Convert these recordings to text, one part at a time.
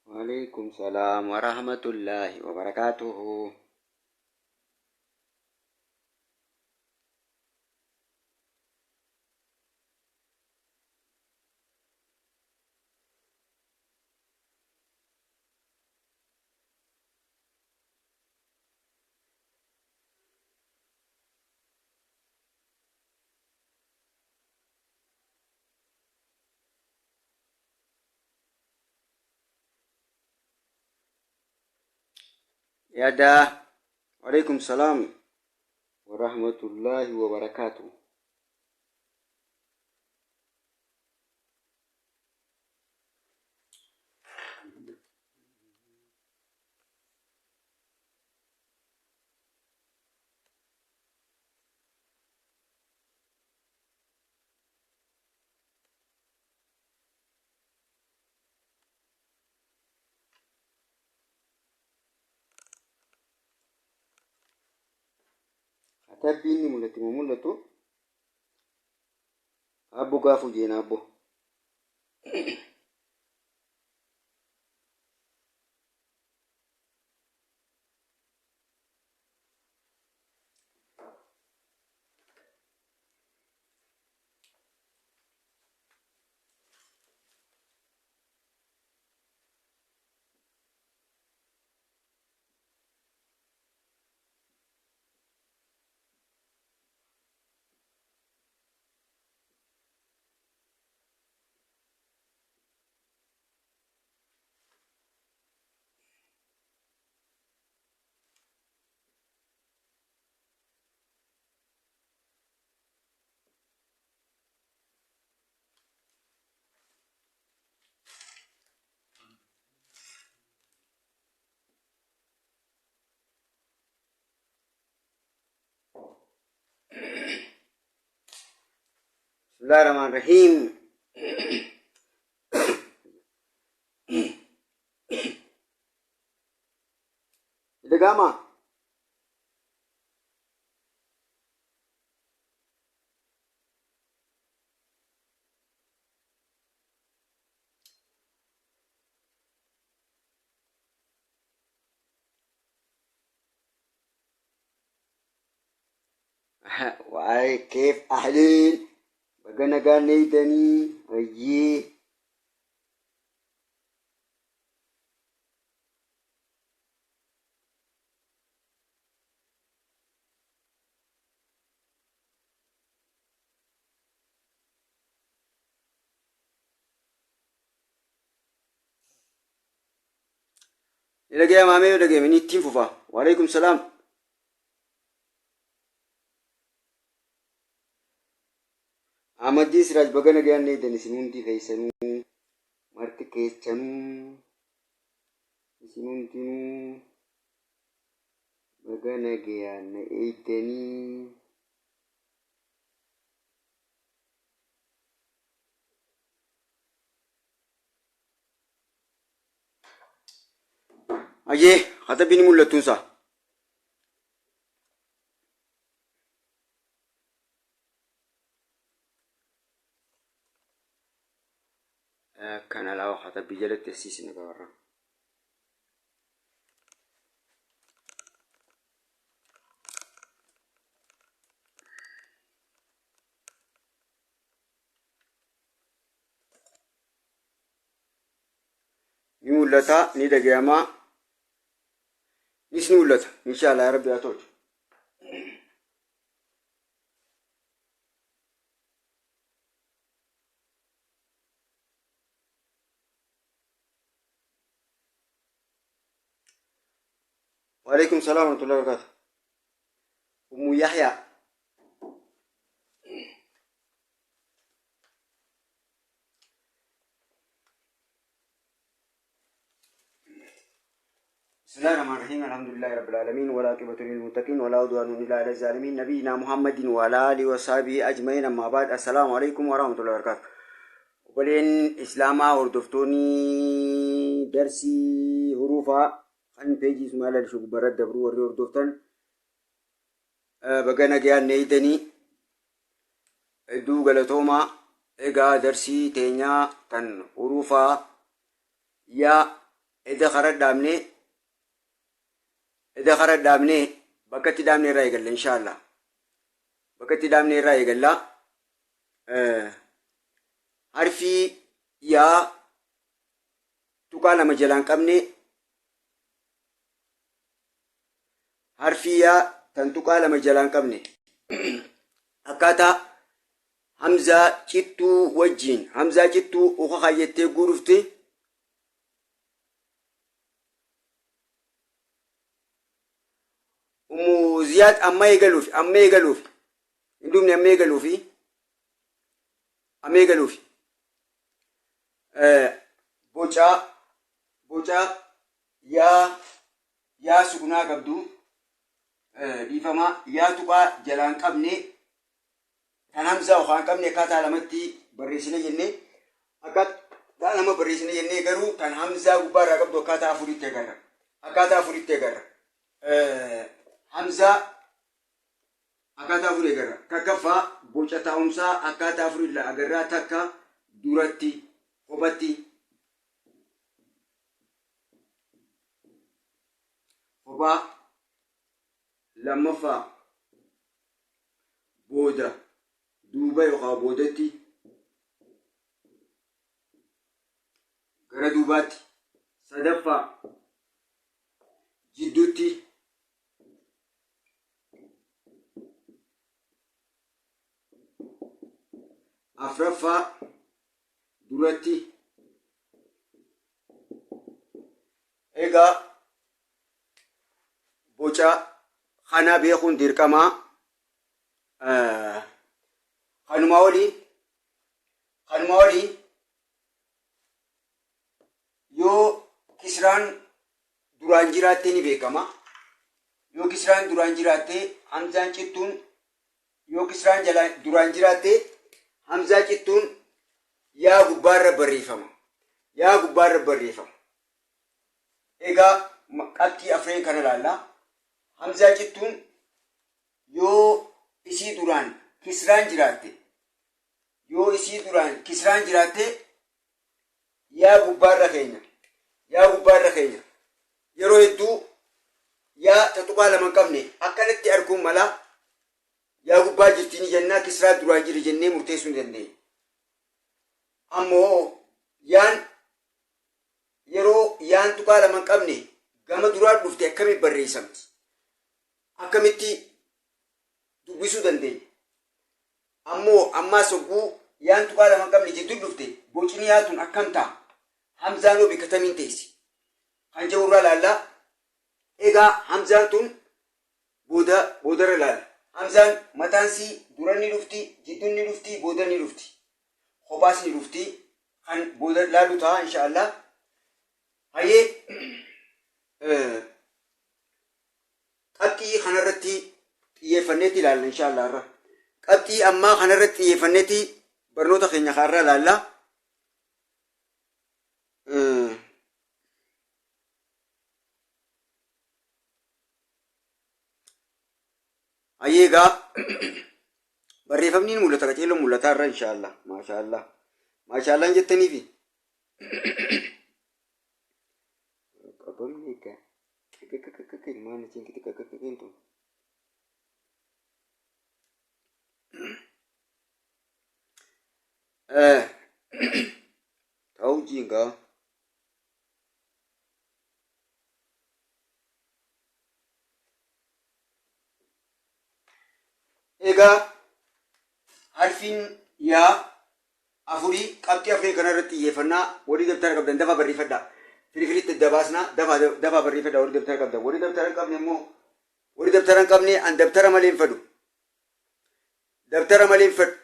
Waalaikum salaam wa rahmatullahi wa barakaatuhu. Yaada. Waalaikum salaam wa rahmatullahi wa barakaatuhu. Katabbiin ni mul'atti moo mul'atu? Abbo gaafu jeena abbo. Bismillahir Rahmanir Rahim. Dhagama. Waa'ee keef ahliin baga nagaan eegdanii wayyee. Ni dhaga'ama mee yoo dhaga'ame ni ittiin fufa. Waalaikum salaam. Ahmaddiin Siraaj baga nagaan eegdan isin hundi keessanuu marti keessanuu isin hundinuu baga nagayaan na eegdanii. Ayyee katabbiin ni mul'attuunsa. Kana laa katabbii jalatti asiisina gabarra. Ni mul'ata, ni dhagayama, nis ni mul'ata. Inshallah ya Rabbi haa tolchu. Waalaikum salaam wa rahmatullahi wa barakatuh. Ummu Yahya. بسم الله الرحمن الرحيم الحمد لله رب العالمين والعاقبة للمتقين ولا عدوان إلا على الظالمين نبينا محمد وعلى آله وصحبه أجمعين أما بعد السلام عليكم ورحمة الله وبركاته Obboleen Islaamaa hordoftoonni darsii huruufaa kan peejii Ismaa'eel Alishuu gubbaarra dabruu warri hordoftan baga nagayaan eeydanii hedduu galatoomaa. Egaa darsii teenyaa tan huruufaa yaa Eda kara dhaabnee, eda kara dhaabnee bakka itti dhaabne irraa eegalla inshaallah. Bakka itti dhaabne irraa eegalla. Harfii yaa tuqaa lama jalaan qabne, harfii yaa tan tuqaa lama jalaan qabne akkaataa hamzaa cittuu wajjiin, hamzaa cittuu uka kaayyattee guurufte Ummu Ziyaad amma eegaluuf, amma eegaluuf hin dhumne, amma eegaluufi, amma eegaluufi. Boca yaa sukunaa qabdu, dhiifama, yaa tuqaa jalaan qabne kan hamzaa yookaan qabne akkaataa lamatti barreessine jenne, akkaataa lama barreessine jennee, garuu kan hamzaa gubbaa irraa qabdu akkaataa afuritti agarra. Akkaataa afuritti agarra. Hamzaa akkaataa afurii agarra. Takkaffaa, boca taa'umsaa akkaataa afurii agarraa. Takka, duratti, kophatti. Kophaa. Lammaffaa, booda, duuba yookaan boodatti, gara duubaatti. Sadaffaa, jidduutti. Afraffaa, duratti. Egaa boca kana beekuun dirqamaa. Kanumaa olii, kanumaa olii yoo kisraan duraan jiraatte ni beekama. Yoo kisraan duraan jiraatte hamzaan cittuun, yoo kisraan jala duraan jiraatte hamzaa cittuun yaa gubbaarra barreeffama. Yaa gubbaarra barreeffama. Egaa qabxii afreen kana ilaalla. Hamzaa cittuun yoo isii duraan kisraan jiraatte, yoo isii duraan kisraan jiraatte yaa gubbaarra keenya, yaa gubbaarra keenya. Yeroo hedduu yaa ta tuqaa lama hin qabne akkanatti arguun mala, yaa gubbaa jirti ni jennaa, kisraa duraan jira jennee murteessuu ni dandeenya. Ammoo yaan yeroo yaan tuqaa lama hin qabne gama duraa dhufte akkamitti barreessamti? Akkamitti dubbisuu dandeenya? Ammoo ammaas hogguu yaan tuqaa lama hin qabne jidduu dhufte bocni yaa tun akkam ta'a? Hamzaan hoo bikka tamiin teessi? Kan jedhu irraa ilaalla. Egaa hamzaan tun booda boodarra ilaalla. Hamzaan mataan sii dura ni dhufti, jidduun ni dhufti, booda ni dhufti. Kophaas ni dhufti. Kan booda ilaalu ta'a inshaallah. Hayyee, qabxii kanarratti xiyyeeffanneetti ilaalla inshaallah irra. Qabxii ammaa kanarratti xiyyeeffanneetti barnoota keenya kaarraa ilaalla. Hayyee, egaa barreeffamni ni mul'ata, qaceelloon mul'ataa irra inshaallah. Maashaallah. Maashaallaan jettaniifi. Qabamni egaa. Maal jechuun tun? Ta'uu jiingaa. Egaa harfiin yaa afurii, qabxii afurii kanarratti xiyyeeffannaa. Warri dabtara qabdan dafaa barreeffadhaa. Firifiritti dabaasnaa, dafaa dafaa barreeffadhaa warri dabtara qabdan. Warri dabtara hin qabne immoo, warri dabtara hin qabne, an dabtara malee hin fedhu. Dabtara malee hin fedhu.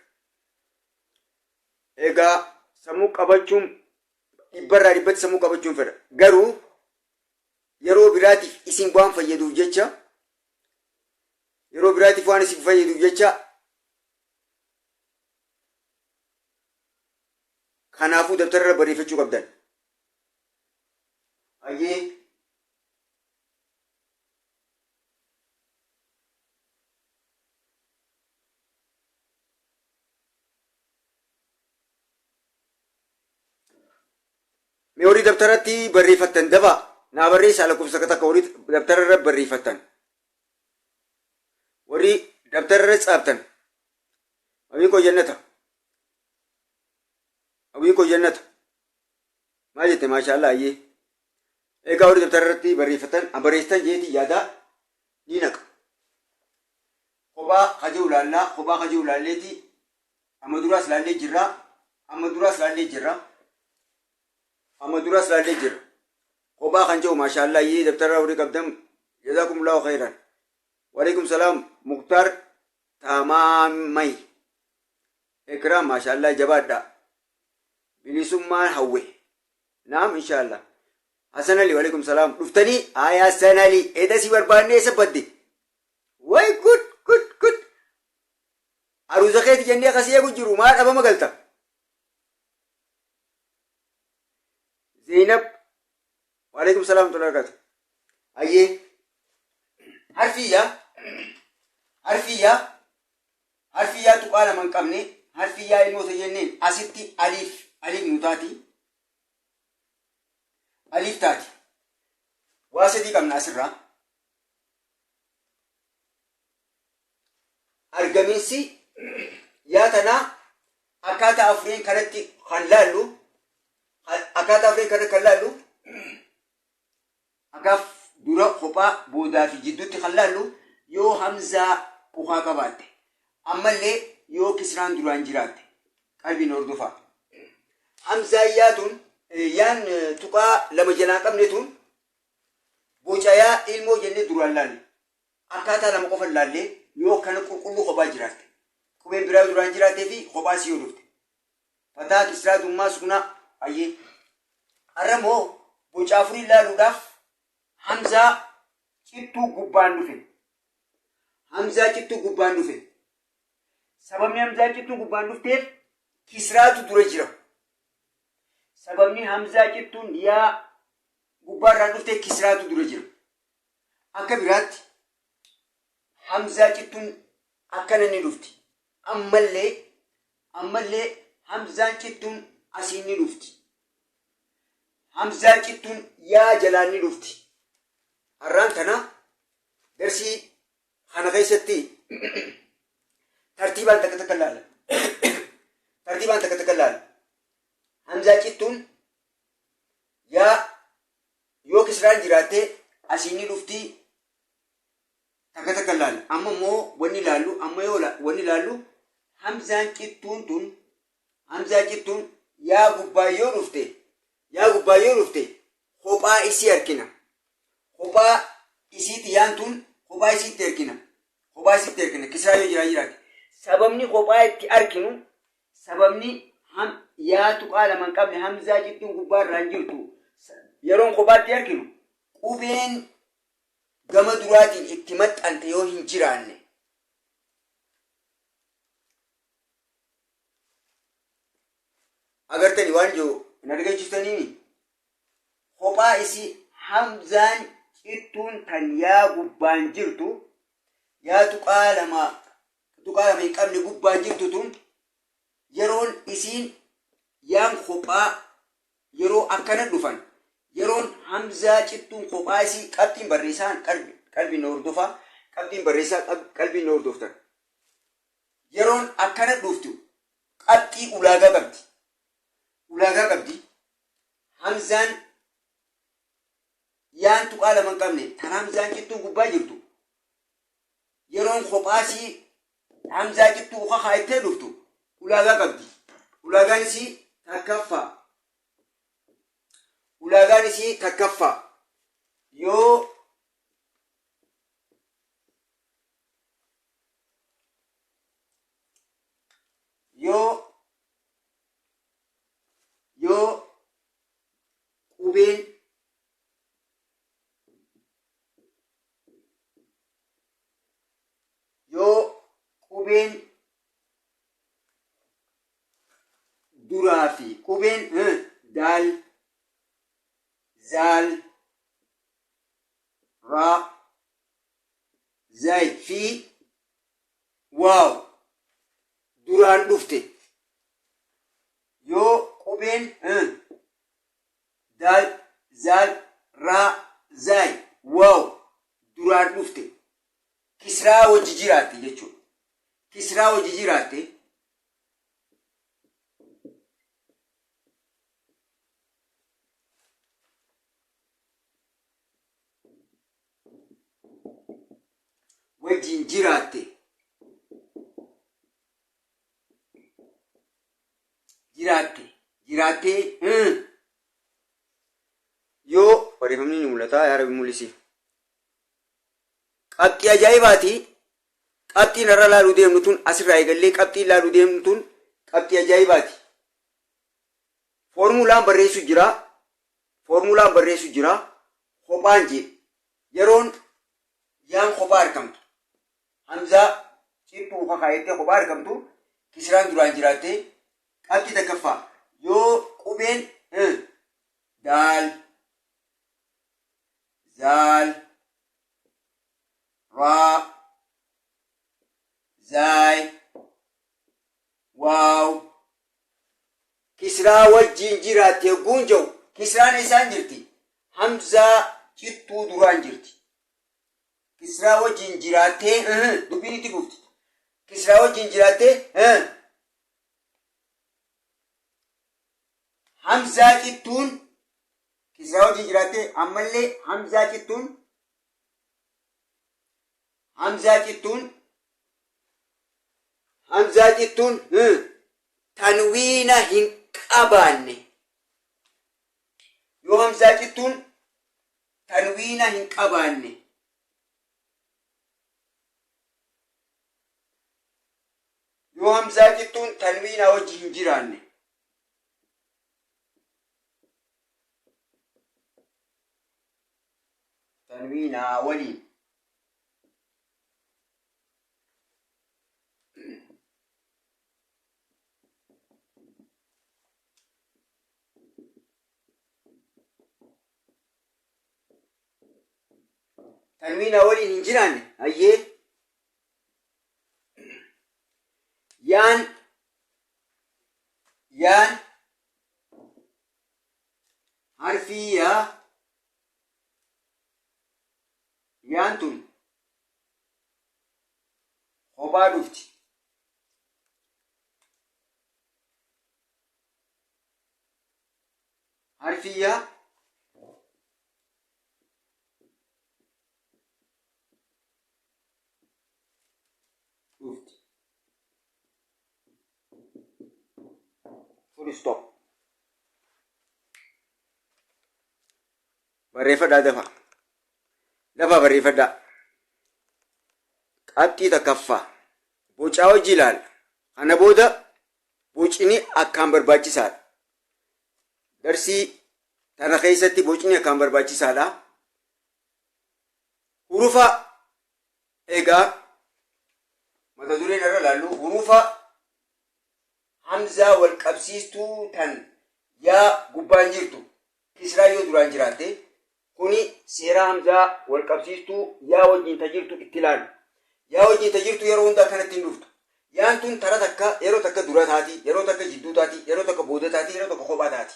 Egaa sammuu qabachuun dhibbarraa dhibbatti sammuu qabachuun fedha. Garuu yeroo biraatiif isin waan fayyaduuf jecha, yeroo biraatiif waan isin fayyaduuf jecha, kanaafuu dabtara irra barreeffachuu qabdan. Hayyee. Mee Mee warri dabtaratti barreeffattan dafaa naa barreessaa lakkoofsa takka takka warri dabtara irra barreeffattan. Warri dabtara irra tsaaftan. Hawwiin koo jannata. Hawwiin koo jannata. Maal jette maashaallah ayyee. Egaa warri dabtara irratti barreeffatan barreessitan jeetii yaadaa ni naqa. Kophaa hajuu laallaa kophaa hajuu laalleetii amma duraas laallee jirra amma duraas laallee jirra amma duraas laallee jirra. Kophaa kan jedhu maashaallah ayyee dabtara warri qabdan jazaakumullahu khairan. Waalaikum salaam Muktaar Taamaamay. Ikraam maashaallah jabaadha. Bilisummaan hawwe. Naam inshaallah. Hasan Ali waalaikum salaam. Dhuftanii haaya Hasan Ali eeda si barbaannee eessa badde? Way good good good. Aruuza keeti jennee akkasii eegu jiru maa dhabama galta? Zeynab waalaikum salaam tola barakaatu. Ayyee harfii yaa harfii yaa harfii yaa tuqaa lama hin qabne harfii yaa ilmoo isa jenneen asitti aliif aliif nu taati. Aliif taati. Waa sadii qabna asirraa. Argaminsi yaa tanaa akkaataa afuriin kanatti kan laallu akkaataa afuriin kanatti kan laallu akkaaf dura kophaa boodaa fi jidduutti kan laallu yoo hamzaa ukaa qabaatte ammallee yoo kisraan duraan jiraatte qalbiin hordofaa. Hamzaan yaatuun yaan tuqaa lama jalaa qabne tun boca yaa ilmoo jennee duraan laalle. Akkaataa lama qofa laallee yoo kana qulqulluu kophaa jiraatte. Qubeen biraa duraan jiraattee fi kophaa si yoo dhufte. Fataa kisraa dummaa sukunaa ayyee. Har'a immoo boca afurii laaluudhaaf Hamzaa cittuu gubbaan dhufe. Hamzaa cittuu gubbaan dhufe. Sababni Hamzaa cittuu gubbaan dhufteef kisraatu dura jira. Sababni Hamzaa cittuun yaa gubbaarraan dhufte kisraatu dura jira. Akka biraatti Hamzaa cittuun akkana ni dhufti. Ammallee ammallee Hamzaan cittuun asiin ni dhufti. Hamzaa cittuun yaa jalaan ni dhufti. Har'aan tana darsii kana keessatti tartiibaan takka takka laala. Tartiibaan takka takka laala. Hamzaa cittuun yaa yoo kisraan jiraatte asiin ni dhufti takka takka laala. Amma immoo wanni laallu amma yoo wanni laallu hamzaan cittuun tun hamzaa cittuun yaa gubbaa yoo dhufte yaa gubbaa yoo dhufte kophaa isii argina. Kophaa isiitti yaan tun kophaa isiitti argina. Kophaa isiitti argina. Kisraa yoo jiraa jiraate. Sababni kophaa itti arginu sababni ham yaa tuqaa lama hin qabne hamzaa cittuun gubbaa irraan jirtu yeroon kophaatti arginu qubeen gama duraatiin itti maxxante yoo hin jiraanne agartani waan jiru hin argachiistaniimi kophaa isii hamzaan cittuun tan yaa gubbaan jirtu yaa tuqaa lama hin qabne gubbaan jirtu tun yeroon isiin yaan kophaa yeroo akkana dhufan yeroon hamzaa cittuun kophaa isii qabxiin barreessaan qalbiin na hordofaa qabxiin barreessaa qalbiin na hordoftan yeroon akkana dhuftu qabxii ulaagaa qabdi ulaagaa qabdi hamzaan yaan tuqaa lama hin qabne tan hamzaan cittuun gubbaa jirtu yeroon kophaasii hamzaa cittuu uka kaayattee dhuftu ulaagaa qabdi. Ulaagaan isii takkaffaa. Ulaagaan isii takkaffaa. Yoo yoo yoo qubeen yoo qubeen duraa fi qubeen daal zaal raa zay fi waaw duraan dhufte yoo qubeen daal Daal, zaal, raa, zaay, waaw duraan dhufte kisraa wajji jiraatte jechuudha. Kisraa wajji jiraatte wajjin jiraatte jiraatte jiraattee yoo barreeffamni ni mul'ata yaa rabbi mul'isi. Qabxii ajaa'ibaati. Qabxiin irra laaluu deemnu tun asirraa eegallee qabxiin laaluu deemnu tun qabxii ajaa'ibaati. Foormulaan barreessu jira. Foormulaan barreessu jira. Kophaan jee. Yeroon yaan kophaa argamtu. Hamzaa cittuu kakaayettee kophaa argamtu. Kisraan duraan jiraattee qabxii takkaffaa yoo qubeen daal zaal raa zaay waaw kisraa wajjiin jiraatte yogguun jedhu kisraan eessaan jirti hamzaa cittuu duraan jirti kisraa wajjiin jiraattee dubbiin itti fufti kisraa wajjiin jiraattee hamzaa cittuun kisraa wajjiin jiraattee ammallee hamzaa cittuun Hamzaa cittuun Hamzaa cittuun tanwiina hin qabaanne yoo hamzaa cittuun tanwiina hin qabaanne yoo hamzaa cittuun tanwiina wajji hin jiraanne tanwiinaa waliin tanwiinaa waliin hin jiraanne hayyee yaan yaan harfii yaa Yaan tun kophaa dhufti. Harfii yaa dhufti. Full stop. Barreeffadhaa dafa. Dafaa barreeffadhaa. Qabxii takkaffaa. Bocaa hojii ilaalla. Kana booda bocni akkaan barbaachisaadha. Darsii tana keessatti bocni akkaan barbaachisaadha. Hurufa egaa mata dureen irra ilaallu hurufa hamzaa wal qabsiistuu tan yaa gubbaan jirtu Kisraa yoo duraan jiraatte, kuni seera hamzaa wal qabsiistuu yaa wajjiin ta jirtu itti ilaalu. Yaa wajjiin ta jirtu yeroo hunda akkanatti hin dhuftu. Yaan tun tara takka yeroo takka dura taati, yeroo takka jidduu taati, yeroo takka booda taati, yeroo takka kophaa taati.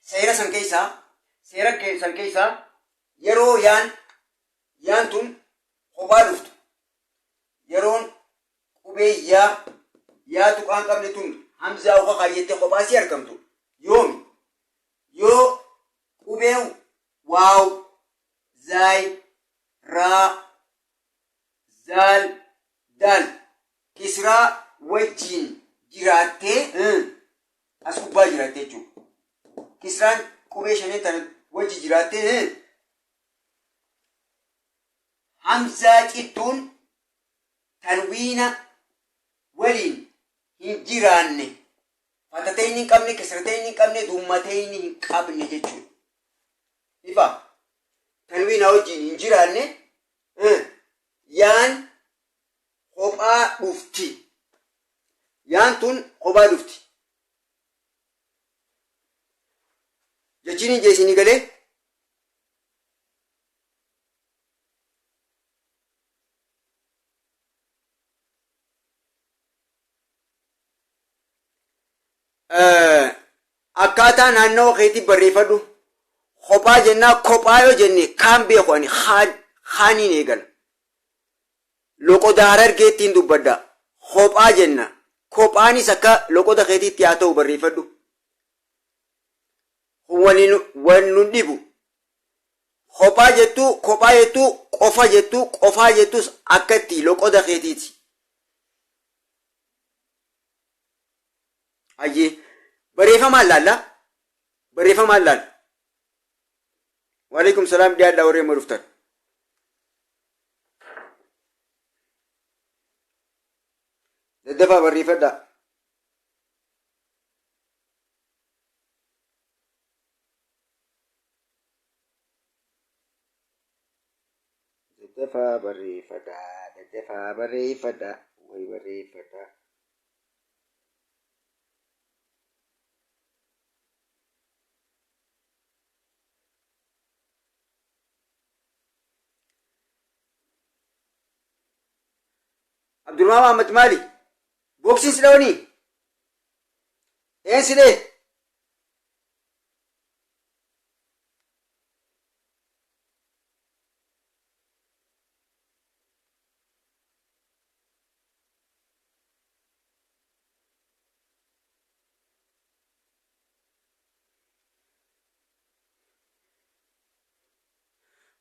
Seera san keessaa seera san keessaa yeroo yaan yaan tun kophaa dhuftu yeroon qubee yaa yaa tuqaan qabne tun hamzaa uka kaayyattee kophaa si argamtu yoomi Yoo qubeen waaw, zaay, raa, zaal, daal kisraa wajjiin jiraattee as gubbaa jiraattee jechuudha. Kisraan qubee shaneen tana wajji jiraattee hamzaa cittuun tanwiina waliin hin jiraanne Fatatayni hin qabne, kasratayni hin qabne, dummatayni hin qabne jechuudha. Ifa tanwiinaa wajjin hin jiraanne yaan kophaa dhufti. Yaan tun kophaa dhufti. Jechiin hin jeesinii galee Akkaataa naannawa keetii barreeffadhu. Kophaa jennaa kophaa yoo jenne kaan beeku ani haaniin eegala. Loqoda Harargeettiin dubbadha. Kophaa jenna. Kophaanis akka loqoda keetiitti haa ta'u barreeffadhu. Waliin wal nun dhibu. Kophaa jettuu kophaa jettuu qofa jettuu qofaa jettus akka itti loqoda keetiiti. Ayyee barreeffamaan laalla. Barreeffamaan laalla. Waalaikum salaam dhiyaadhaa warri amma dhuftan. Daddafaa barreeffadhaa. Daddafaa barreeffadhaa. Daddafaa barreeffadhaa. Wayi barreeffadhaa. Abdurrahman Ahmad maali? Boksiin si dhawanii? Een si dhee?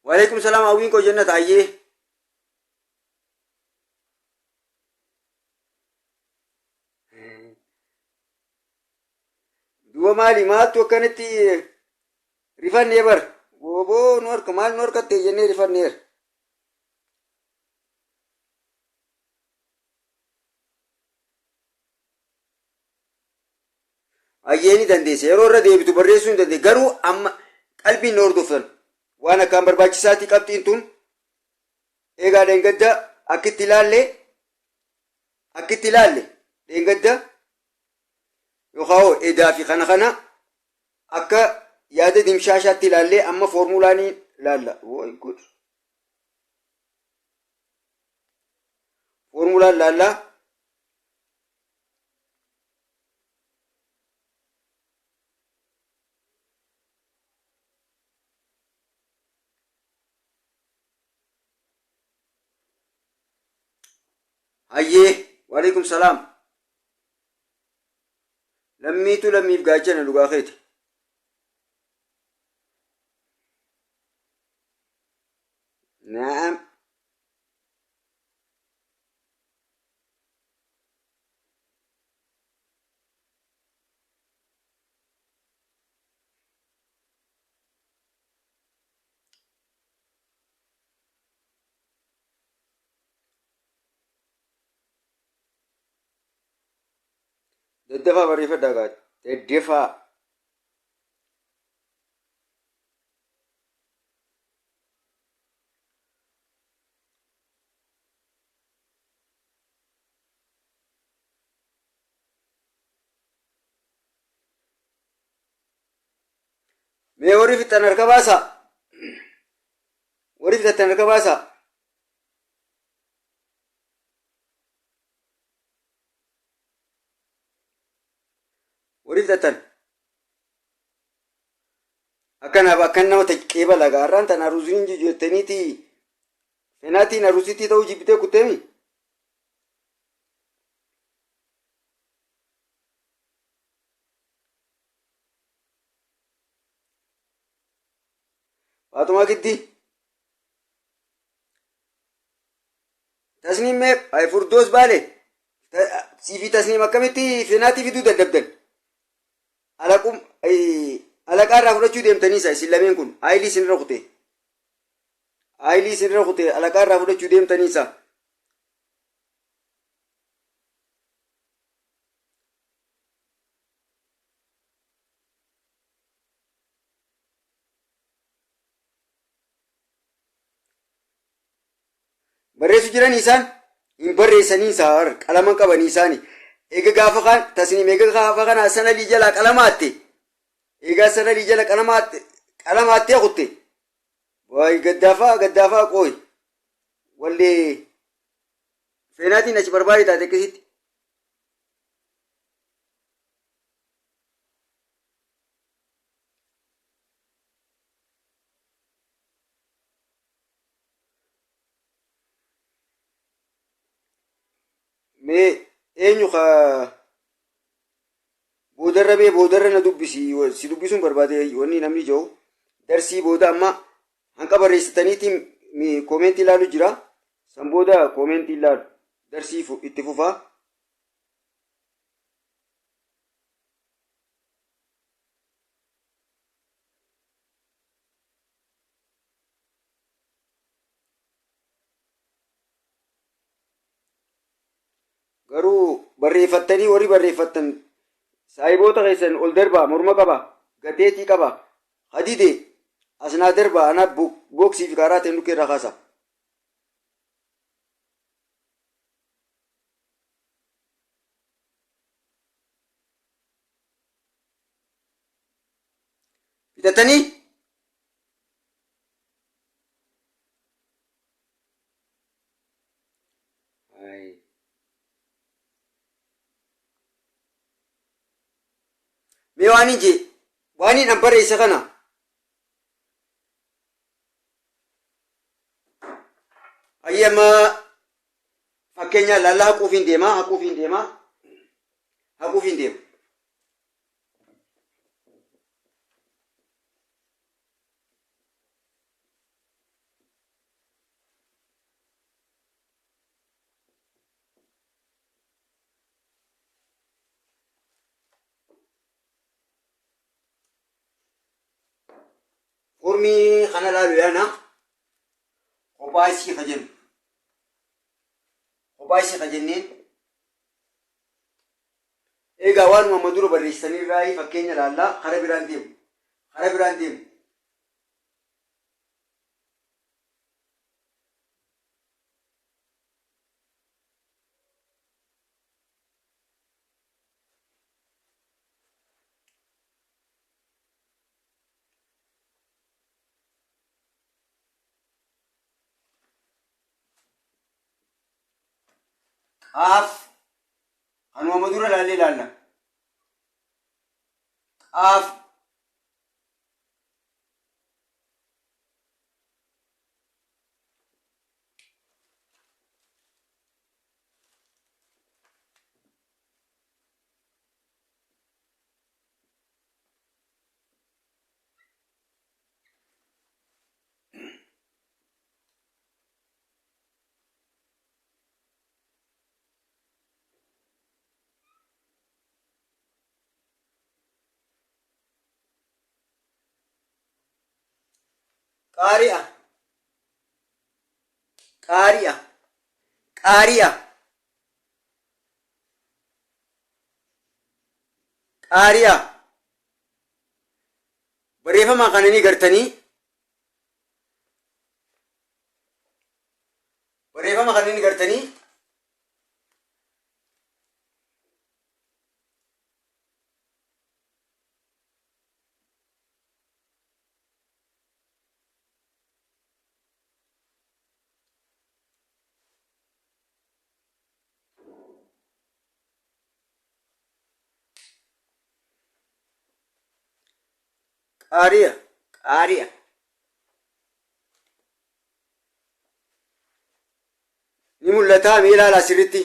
Waalaikum salaam hawwiin koo jannata ayyee. Duuba maali maaltu akkanatti rifannee bar gooboo nu harka maal nu harkatte jennee rifanneera. Ayyee ni dandeessa yeroo irra deebitu barreessuu hin dandeessa garuu amma qalbiin na hordoftan waan akkaan barbaachisaati qabxiin tun eegaa dheengadda akkitti ilaalle akkitti ilaalle dheengadda yookaan hoo edaa fi kana kana akka yaada dimshaashaatti ilaallee amma foormulaanii ilaalla. Wooy good. Foormulaan ilaallaa. Hayyee waalaikum salaam. Lammiitu lammiif gaachana dhugaa keeti. Naam. Daddafaa barreeffadhaa gaa. Daddafaa. Mee warri fixxan harka baasaa. Warri fixattan harka baasaa. Warri fixattan. Akkanaaf akkan nama qeeba laga har'aan tan aruuziin jettaniiti fenaatiin aruusiitti ta'uu jibbitee kutteemi. Faatumaa giddii. Tasniim mee ay furdoos baale siifi tasniim akkamitti fenaatii fiduu dadhabdan? Alaqum alaqaa irraa fudhachuu deemtaniisa isin lameen kun aayilii isin irra kute. Aayilii isin irra kute alaqaa irraa fudhachuu deemtaniisa. Barreessu jiranii isaan hin barreessanii isaa qalama qabanii isaani. Eega gaafa kaan tasniim eega gaafa kana sanalii jalaa qalamaatte. Eegaa sanalii jala qalamaatte qalamaattee kutte. Waay gaddaafaa gaddaafaa qooyi. Wallee feenaatiin achi barbaade taate akkasitti. Mee eenyu ka boodarra mee boodarra na dubbisi si dubbisuun barbaade wanni namni jiru darsii booda amma hanqa barreessitaniitiin koomentii ilaalu jira. San booda koomentii ilaalu darsii itti fufaa. Garuu barreeffattanii warri barreeffattan saahiboota keessan ol darbaa morma qaba gateetii qaba hadide asnaa darbaa anaa booksii fi kaaraa ta'e nukkee irraa kaasa. Bitatanii Mee waan hin jee waan hin an barreesse kana ayyama fakkeenya laallaa haquuf hin deema haquuf hin deema haquuf hin deema. Formii kana laalu yaana kophaa isii ka jennu. Kophaa isii ka jenneen egaa waanuma amma dura barreessitanii fakkeenya laallaa kara biraan deemu. Kara biraan deemu. Qaaf kanuma dura laallee ilaalla. Qaaf qaari'a qaari'a qaari'a qaari'a barreeffama kana ni gartanii barreeffama kana ni gartanii qaari'a qaari'a ni mul'ataa mee ilaalaa sirritti.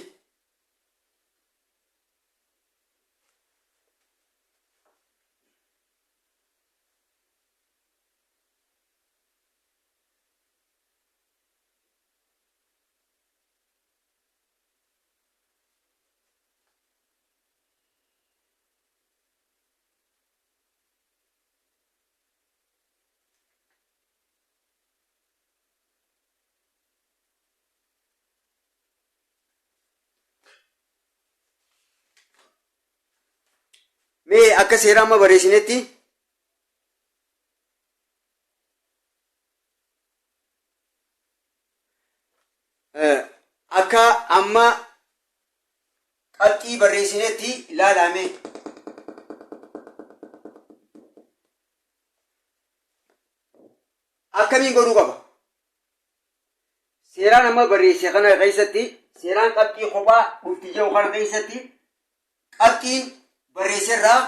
Mee akka seera amma barreessinetti akka amma qabxii barreessinetti ilaalame. Akkamiin godhuu qaba? Seeraan amma barreesse kana keessatti seeraan qabxii kophaa dhufti jedhu kana keessatti qabxiin barreesserraa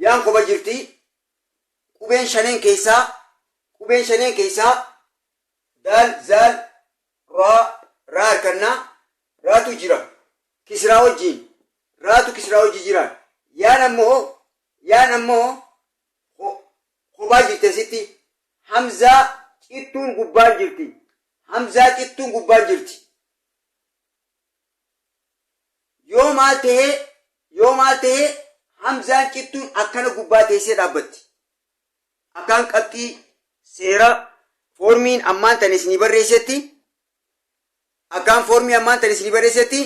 yaan kopha jirti qubeen shaneen keessaa qubeen shaneen keessaa daal zaal raa raa harkannaa raatu jira. Kisraa wajjiin, raatu kisraa wajji jira. Yaan ammoo, yaan ammoo kophaa jirti asitti. Hamzaa cittuun gubbaan jirti. Hamzaa cittuun gubbaan jirti. Yoo maal tahee, yoo maal tahee hamzaan cittuun akkana gubbaa teessee dhaabbatti. Akkaan qabxii seera foormiin ammaan tan isinii barreessetti, akkaan foormii ammaan tan isinii barreessetti,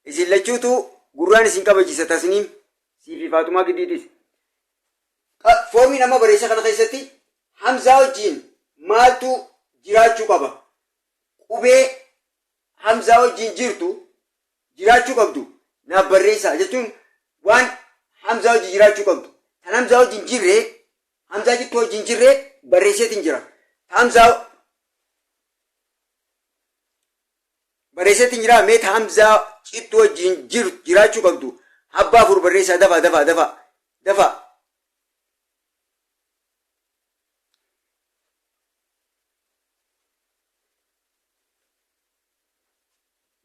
isin lachuutu gurraan isin kabajisa Tasniim siifi Faatumaa giddiitis. Foormiin amma barreessa kana keessatti hamzaa wajjiin maaltu jiraachuu qaba? Qubee hamzaa wajjiin jirtu jiraachuu qabdu naaf barreessaa jechuun waan hamzaa wajjin jiraachuu qabdu. Tan hamzaa wajjin jirre, hamzaa jirtu wajjin jirre barreesseetiin jira. Hamzaa barreesseetiin jira, mee ta hamzaa cittu wajjin jiru jiraachuu qabdu abbaa afur barreessaa, dafaa dafaa dafaa dafaa.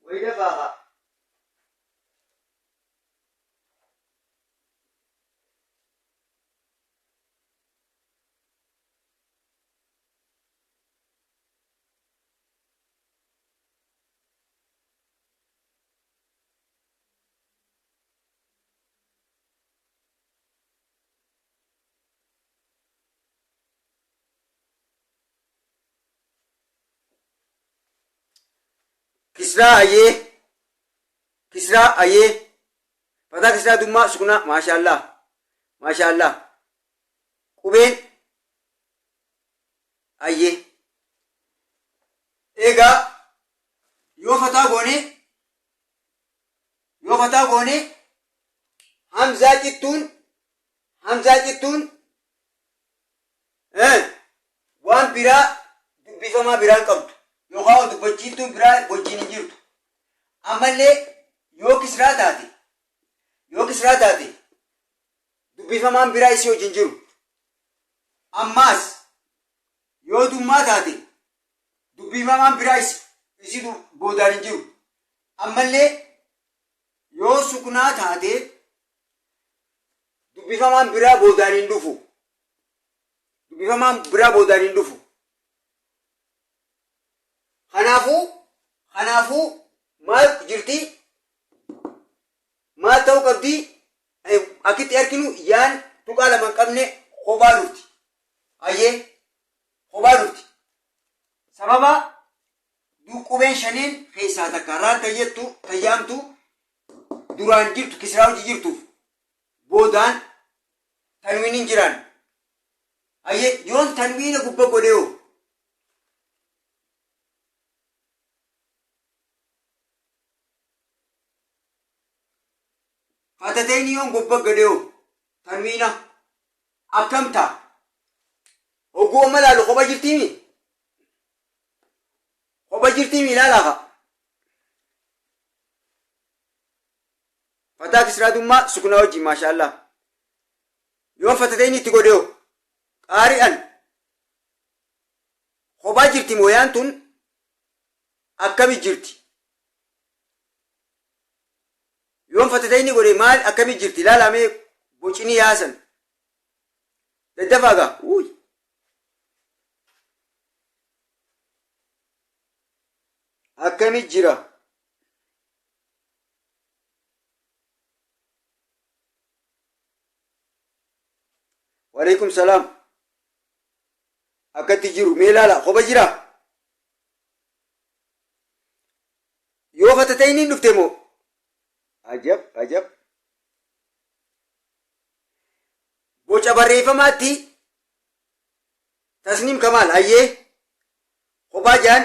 Wayi dafaa haa. Kisraa ayyee. Kisraa ayyee. Fataa kisraa dummaa suknaa maashaallah. Maashaallah. Qubeen ayyee. Egaa yoo fataa goone, yoo fataa goone, hamzaa cittuun, hamzaa cittuun waan biraa dubbifamaa biraa hin qabdu yookaan dubbachiiftuun biraa wajjin hin jirtu. Ammallee yoo kisraa taate, yoo kisraa taate dubbifamaan biraa isii wajjin jiru. Ammaas yoo dummaa taate dubbifamaan biraa isii boodaan hin jiru. Ammallee yoo suknaa taate dubbifamaan biraa boodaan hin dhufu. Dubbifamaan biraa boodaan hin dhufu. Kanaafuu maal jirti? Maal ta'uu qabdi? Akkitti arginu yaan tuqaa lama hin qabne kophaa dhufti. Ayyee, kophaa dhufti. Sababa qubeen shaneen keessaa takka raan tayyattu tayyaamtu duraan jirtu kisraa hojii jirtuuf boodaan tanwiiniin jiraan. Ayyee, yoon tanwiina gubba godhee hoo? Fatatayni yoon gubba godhee hoo? Tanwiina akkam ta'a? Hogguu amma ilaalu kopha jirtiimi? Kopha jirtiimi ilaalaa fa'a. Fataa kisraa dummaa suknaa wajjin maashaallah. Yoon fatatayni itti godhee hoo? Qaari'an kophaa jirti mooyaan tun akkami jirti? Yoon fatatayni godhe maal akkami jirti? Ilaalaa mee bocini yaasan. Daddafaa gaa. Uuy. Akkami jira? Waalaikum salaam. Akkatti jiru mee ilaala, kopha jira? Yoo fatatayniin dhufte moo? Ajab ajab. Boca barreeffamaatti Tasniim Kamaal hayyee kophaa jaan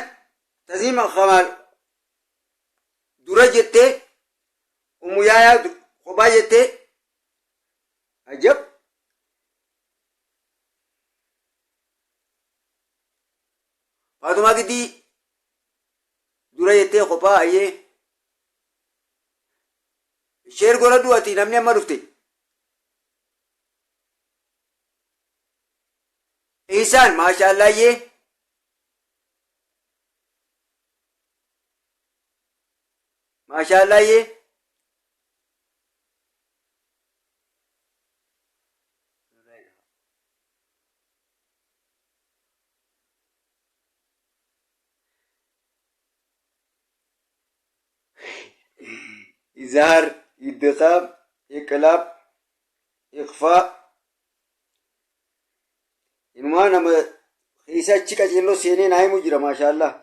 Tasniim Kamaal dura jettee, Ummu Yaayaa kophaa jettee, ajab. Faatumaa Giddii dura jettee kophaa hayyee. Share godhadhu ati namni amma dhufte. Ihsaan maashaallayyee. Maashaallayyee. Izhaar, idghaam, iqlaab, ikhfaa. Inumaa nama keessa achi qaceelloo seenee naa himu jira maashaallah.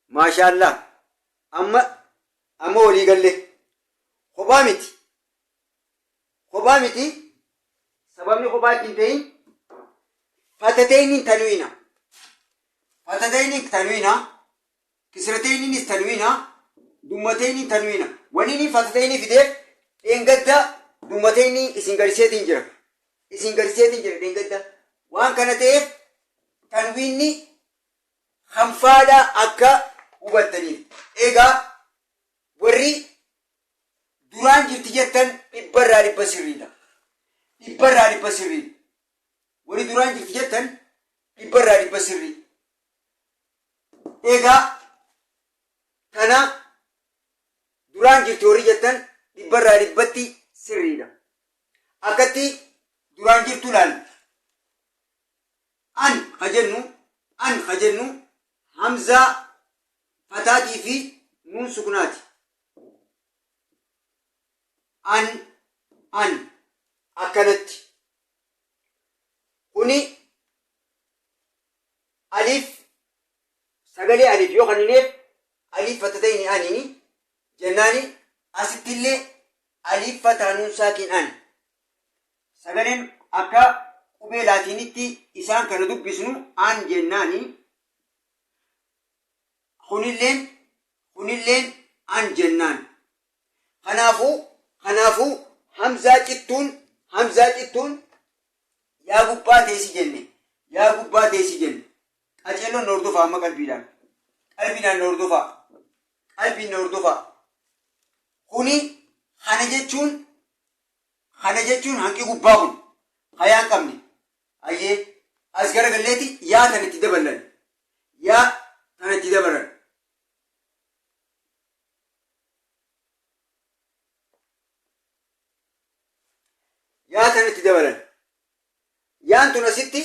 Maashaallah. Amma amma walii galle. Kophaa miti. Kophaa miti. Sababni kophaa ittiin ta'in fatatayniin tanwiina. Fatatayniin tanwiina. Kisratayniinis tanwiina. Dummatayniin tanwiina. Wanni inni fatataynii fideef dheengadda dummatayni isin garsiiseetiin jira. Isin garsiiseetiin jira dheengadda. Waan kana ta'eef tanwiinni hanfaadha akka hubattaniif. Egaa warri duraan jirti jettan dhibbarraa dhibba sirriidha. Dhibbarraa dhibba sirriidha. Warri duraan jirti jettan dhibbarraa dhibba sirrii. Egaa tana duraan jirti warri jettan dhibbarraa dhibbatti sirriidha. Akkatti duraan jirtu laal. An ka jennu an ka jennu hamzaa fataatii fi nuun suknaati. An an akkanatti. Kuni alif sagalee alif yoo kennineef alif fatatayni anini jennaani asittillee alif fataa nuun saakin an. Sagaleen akka qubee laatiinitti isaan kana dubbisnu an jennaani kunilleen kunilleen an jennaan. Kanaafuu kanaafuu hamzaa cittuun hamzaa cittuun yaa gubbaa teessi jenne yaa gubbaa teessi jenne qaceelloon na hordofaa amma qalbiidhaan qalbiidhaan na hordofaa qalbiin na hordofaa kuni kana jechuun Kana jechuun hanqi gubbaa kun hayaa hin qabne. Hayyee as garagalleeti yaa tan itti daballan. Yaa tana itti dabalan. Yaa tana itti dabalan. Yaan tun asitti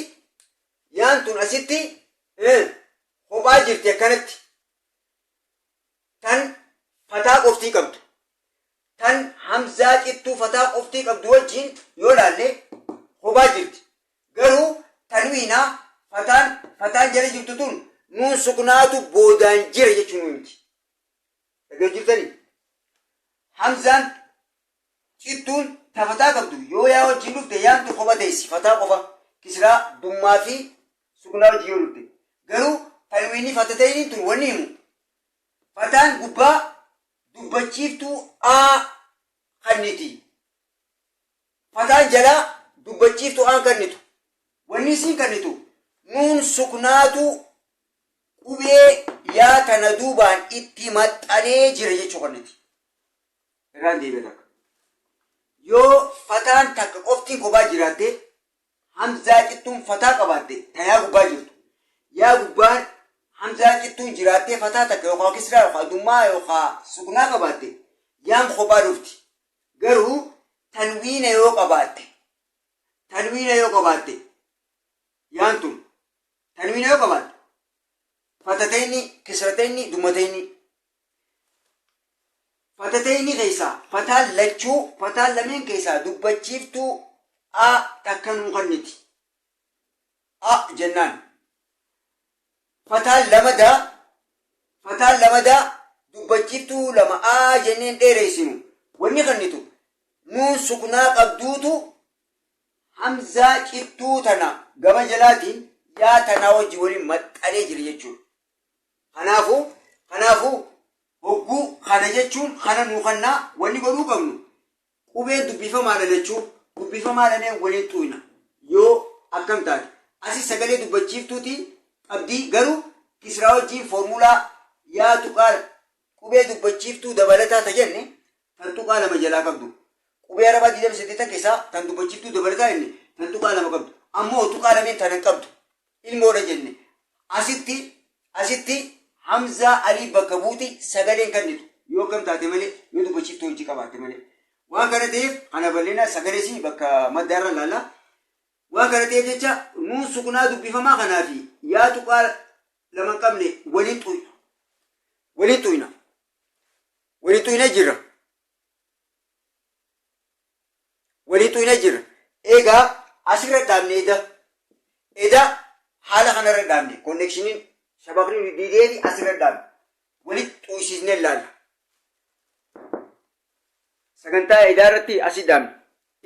yaan tun asitti kophaa jirti akkanatti. Tan fataa qoftii qabdu. Tan hamzaa cittuu fataa qoftii qabdu wajjiin yoo laalle kophaa jirti. Garuu tanwiinaa fataan fataan jala jirtu tun nuun suknaatu boodaan jira jechuu nu himti. Dhaga'u jirtanii? Hamzaan cittuun ta fataa qabdu yoo yaa wajjiin dhufte yaan tun kopha teessi fataa qofa kisraa dummaa fi suknaa wajjin yoo dhufte. Garuu tanwiinni fatatayniin tun wanni himu fataan gubbaa dubbachiiftuu A kanniti. Fataan jalaa dubbachiiftuu A kannitu. Wanni isiin kannitu nuun suknaatu qubee yaa tana duubaan itti maxxanee jira jechuu kanniti. Irraan deebi'a takka. Yoo fataan takka qoftiin kophaa jiraatte Hamzaa cittuun fataa qabaatte ta yaa gubbaa jirtu. Yaa gubbaan hamzaa cittuun jiraattee fataa takka yookaa kisraa yookaa dummaa yookaa suknaa qabaatte yaan kophaa dhufti. Garuu tanwiina yoo qabaatte tanwiina yoo qabaatte yaan tun tanwiina yoo qabaatte fatatayni kisratayni dummatayni Fatatayni keessaa fataan lachuu fataan lameen keessaa dubbachiiftuu a takka nuu kanniti. A jennaan. Fataan lamadaa fataan lamadaa dubbachiiftuu lama a jenneen dheereessinu. Wanni kannitu nuun suknaa qabduutu hamzaa cittuu tana gama jalaatiin yaa tanaa wajji waliin maxxanee jira jechuudha. Kanaafuu kanaafuu hogguu kana jechuun kana nuu kannaa wanni godhuu qabnu qubeen dubbifamaadha lachuu dubbifamaa lameen waliin xuuyna yoo akkam taate asi sagalee dubbachiiftuuti qabdii garuu Kisraa wajjiin foormulaa yaa tuqaa qubee dubbachiiftuu dabalataa ta jenne tan tuqaa lama jalaa qabdu. Qubee Arabaa 28 keessaa tan dubbachiiftuu dabalataa jenne tan tuqaa lama qabdu. Ammoo tuqaa lameen tan hin qabdu. Ilmoodha jenne. Asitti asitti Hamzaa Alii bakka buuti sagaleen kennitu. Yoo akkam taate malee, yoo dubbachiiftuu hojii qabaatte malee. Waan kana ta'eef kana bal'ina sagaleesii bakka madda irra ilaalla. Waan kana ta'eef jecha nuun sukunaa dubbifamaa kanaa fi yaa tuqaa lama hin qabne waliin xuyna. Waliin xuyna. Waliin xuyna jirra. Waliin xuyna jirra. Egaa asirra dhaabne eda. Eda haala kanarra dhaabne konneekshiniin shabakni nu diideeti asirra dhaabne. Walitti xuysiisnee ilaalla. Sagantaa edaa irratti asi dhaabne.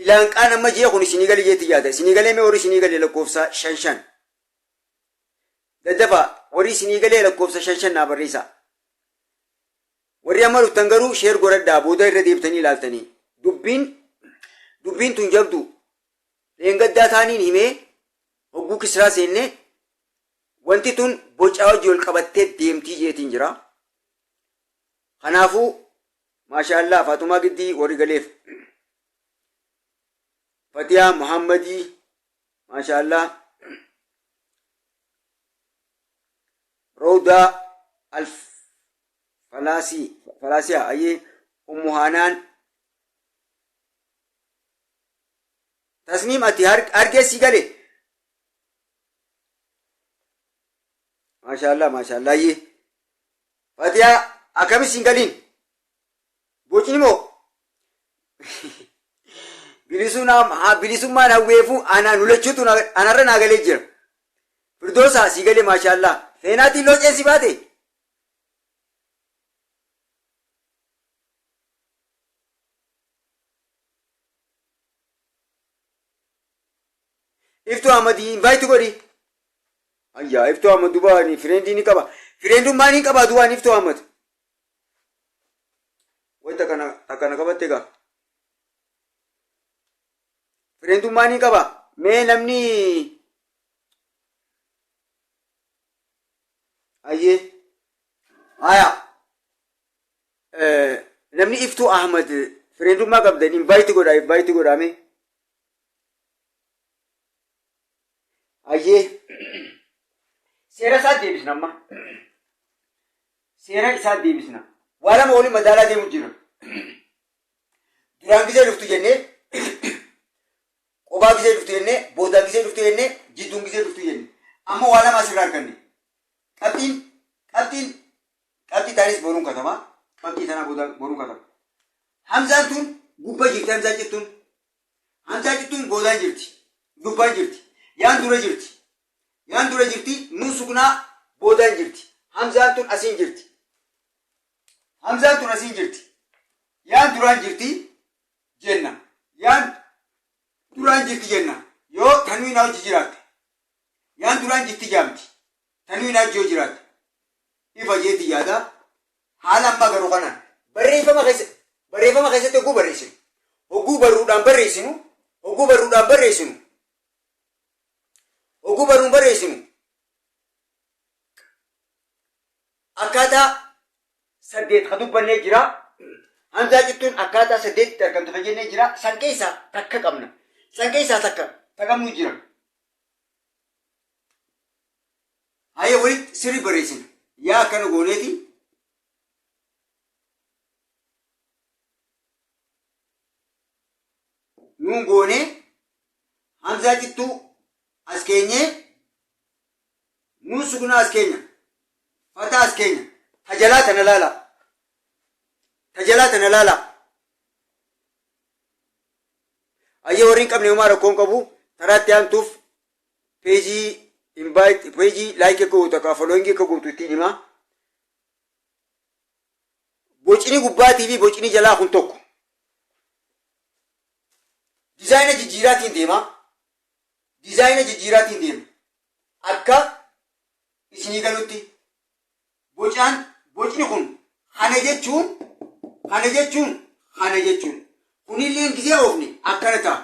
Ilaanqaan amma jee kun isinii galee jeetti yaada. Isinii galee mee warri isinii galee lakkoofsa shan shan. Daddafa warri isinii galee lakkoofsa shan shan naa barreessaa. Warri amma dhuftan garuu share godhadhaa booda irra deebitanii ilaaltanii. Dubbiin dubbiin tun jabdu. Leengaddaa taaniin himee hogguu kisraa seennee wanti tun bocaa hojii ol qabattee deemtii jeetiin jira. Kanaafuu maashaallah Faatumaa Giddii warri galeef. Fatiyaa Muhammadii maashaallah. Rowdaa Alf Falaasii Falaasiyaa ayyee Ummu Haanaan Tasniim ati hargee sii gale. Maashaallah maashaallah ayyee. Fatiyaa akkami siin galiin? Bocni moo? Bilisummaan hawweefuu anaa nu lachuutu anarra naa galee jira. Firdoosaa sii galee maashaallah. Feenaatiin looceen si baate? Iftuu Ahmad invite godhi. Ayyaa Iftuu Ahmad duba ani friendii ni qaba. Friendummaa ni qaba duba ani Iftuu Ahmad. Way takana takana qabatte gaa. Friendummaa ni qaba. Mee namni ayyee haya namni Iftuu Ahmad friendummaa qabdan invite godha invite godha mee. Ayyee. Seera isaa deebisna amma. Seera isaa deebisna. Waa lama waliin madaalaa deemu jira. Duraan gisee dhuftu jennee, qobaa gisee dhuftu jennee, boodaan gisee dhuftu jennee, jidduun gisee dhuftu jenne. Amma waa lama asirraa arganne. Qabxiin qabxiin qabxii taanis boruun katama. Qabxii tanaa booda boruun katama. Hamzaan tun gubba jirti Hamzaa cittuun. Hamzaa cittuun boodaan jirti. Gubbaan jirti. Yaan dura jirti. Yaan dura jirti. Nuun suknaa boodaan jirti. Hamzaan tun asiin jirti. Hamzaan tun asiin jirti. Yaan duraan jirti jenna. Yaan duraan jirti jenna. Yoo tanwiinaa hojii jiraatte. Yaan duraan jirti jaamti. Tanwiinaa hojii yoo jiraatte. Ifa jeeti yaada. Haala ammaa garuu kanaan barreeffama keessa barreeffama keessatti hogguu barreessinu hogguu barruudhaan barreessinu hogguu barruudhaan barreessinu hogguu barruun barreessinu akkaataa saddeet ka dubbannee jira. Hamzaa cittuun akkaataa saddeetitti argamtu ka jennee jira. San keessaa takka qabna. San keessaa takka ta qabnu jira. Hayya walitti sirri barreessina. Yaa akkana gooneeti. Nuun goonee Hamzaa cittuu as keenyee nuun sukunaa as keenya. Fataa as keenya. Tajalaa tana laala. Tajalaa tana laala. Ayyee warri hin qabne homaa rakkoon qabu taraatti aantuuf peejii invite peejii like akka gootu akka following akka gootu ittiin himaa. Bocni gubbaatii fi bocni jalaa kun tokko. Dizaayina jijjiiraatiin deema. Dizaayina jijjiiraatiin deema. Akka isinii galutti bocaan bocni kun kana jechuun kana jechuun kana jechuun kunillee gisee oofne akkana ta'a.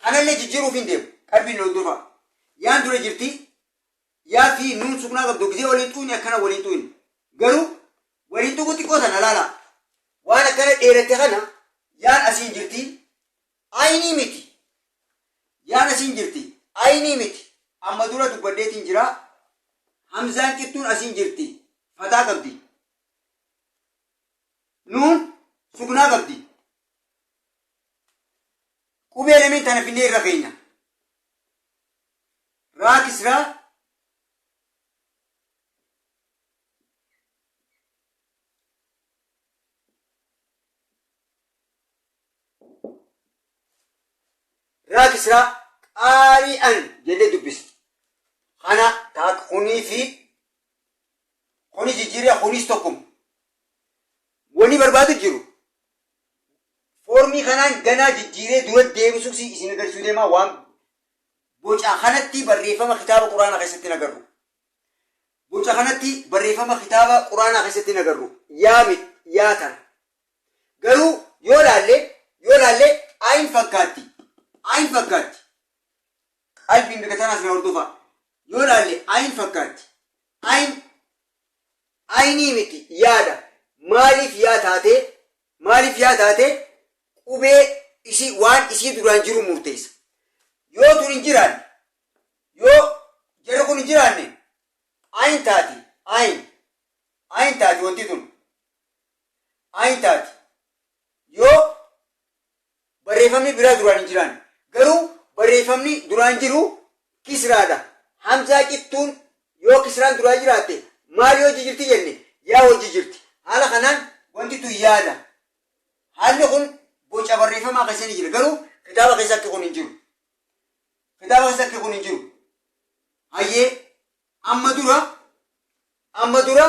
Kanallee jijjiiruuf hin deemu. Qalbiin hordofaa. Yaan dura jirti. Yaa fi nuun suknaa qabdu gisee waliin xuqne akkana waliin xuqne. Garuu waliin xuquu xiqqoo tana laala. Waan akkana dheeratte kana yaan asiin jirti. Aynii miti. Yaan asiin jirti. Aynii miti. Amma dura dubbadheetiin jira. Hamzaan cittuun asiin jirti. Fataa qabdi. Nuun suknaa qabdi. Qubee lameen tana finnee irra keenya. Raa kisraa raa kisraa qaari'an jennee dubbisna. Kana taak kunii fi kuni jijjiiree kunis tokkuma. Wani barbaadu jiru. Foormii kanaan ganaa jijjiiree dura deebisuuf isin agarsiisuu deemaa waan boca kanatti barreeffama kitaaba quraanaa keessatti hin agarru. Boca kanatti barreeffama kitaaba quraanaa keessatti hin agarru. Yaa mit yaa tana. Garuu yoo laalle yoo laalle ayin fakkaatti. Ayin fakkaatti. Qalbiin bika tanaas na hordofa. Yoo laalle ayin fakkaatti. Ayin Aynii miti yaada. Maaliif yaa taatee maaliif yaa taatee qubee isii waan isii duraan jiru murteessa. Yoo tun hin jiraanne yoo jarri kun hin jiraanne ayin taati ayin ayin taati wanti tun ayin taati yoo Barreeffamni biraa duraan hin jiraanne. Garuu barreeffamni duraan jiru kisraadha. Hamzaa cittuun yoo kisraan duraa jiraatte maal yoo jijirti jenne yaa wajji jirti. Haala kanaan wanti tun yaada. Haalli kun boca barreeffamaa keessa ni jira. Garuu kitaaba keessa akki kun hin jiru. Kitaaba keessa akki kun hin jiru. Hayyee amma dura amma dura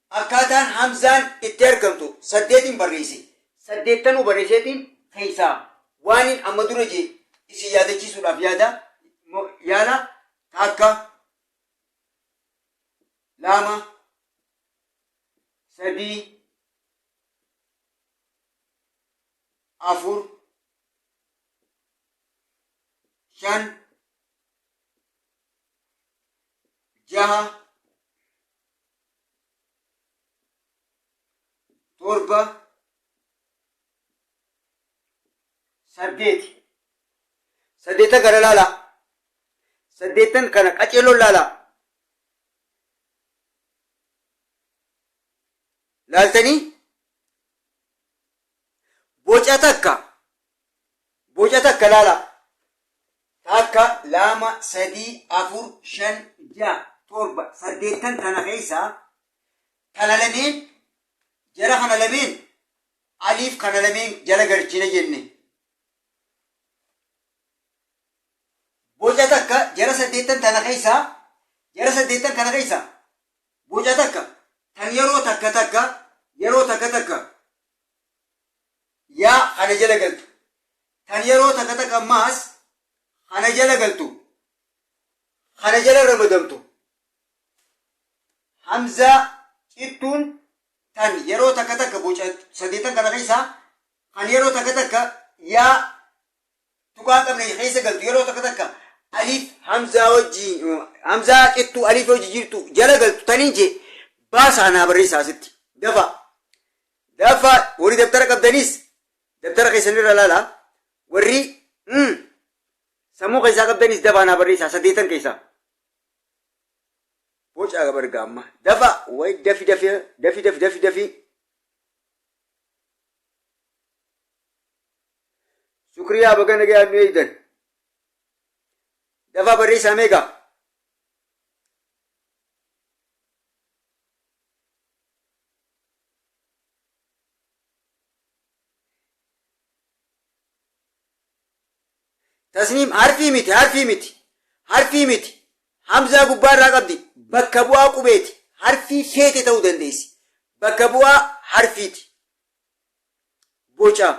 Akkaataan hamzaan itti argamtu saddeetiin barreesse. Saddeettanuu barreesseetiin keessaa waanin amma dura jee isin yaadachiisuudhaaf yaada yaala takka lama sadii afur shan jaha torba saddeeti saddeettan kana laala saddeettan kana qaceeloon laala laaltanii boca takka boca takka laala Takka, lama, sadii, afur, shan, ja'a, torba, saddeettan kana keessaa kana lameen jara kana lameen aliif kana lameen jala galchina jenne. Boca takka jara saddeettan tana keessaa jara saddeettan kana keessaa boca takka tan yeroo takka takka yeroo takka takka yaa kana jala galtu tan yeroo takka takka ammaas kana jala galtu kana jala ramadamtu hamzaa cittuun tan yeroo takka takka boca sadeetan kana keessaa kan yeroo takka takka yaa tuqaa qabne keessa galtu yeroo takka takka aliif hamzaa wajjiin hamzaa cittuu aliif hojii jirtu jala galtu taniin jee baasaa naa barreessaa asitti dafa dafa warri dabtara qabdanis Dabtara keessan irra laala. Warri sammuu keessaa qabdanis dafaa naa barreessaa saddeetan keessaa. Boca barga amma. Dafa wayi dafi dafi dafi dafi dafi dafi. Shukriyaa baga nagayaan nu eegdan. Dafaa barreessaa meeqa? Tasniim harfii miti harfii miti harfii miti hamzaa gubbaa irraa qabdi bakka bu'aa qubeeti harfii feete ta'uu dandeessi bakka bu'aa harfiiti boca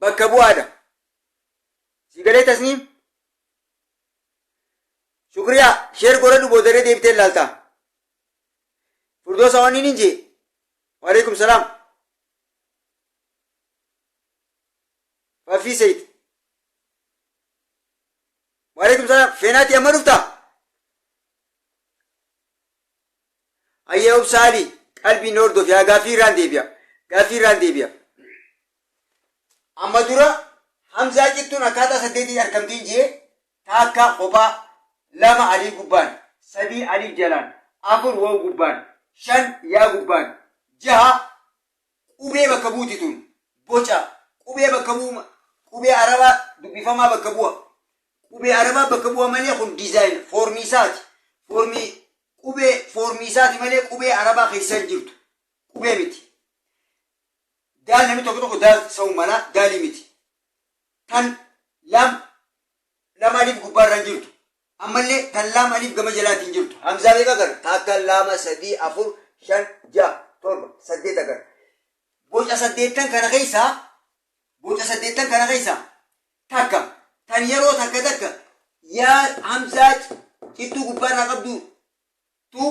bakka bu'aadha si galee tasniim shukriyaa sheer godhadhu boodaree deebitee ilaalta furdoosa waan inni jee waalaikum salaam Faffii Sayid. Waalaikum salaam. Feenaati amma dhufta? Hayyee obsaalii qalbiin hordofi haa gaaffii irraan deebi'a. Gaaffii irraan deebi'a. Amma dura Hamzaa cittuun akkaataa saddeetiin argamtiin jee taakka kophaa lama alii gubbaan sadii alif jalaan afur waw gubbaan shan yaa gubbaan jaha qubee bakka buuti tun boca qubee bakka bu'u qubee arabaa dubbifamaa bakka bu'a qubee arabaa bakka bu'a malee kun diizaayin foormii isaati foormii qubee foormii isaati malee qubee arabaa keessa hin jirtu qubee miti daal namni tokko tokko daal sa'u mala daalii miti tan lam lama alif gubbaa irra hin jirtu ammallee tan laam alif gama jalaatiin jirtu hamzaa meeqa agarra takka lama sadii afur shan ja'a torba saddeet agarra boca saddeettan kana keessaa boca saddeettan kana keessaa takka tan yeroo takka takka yaa hamzaa cittuu gubbaa irraa qabdu tu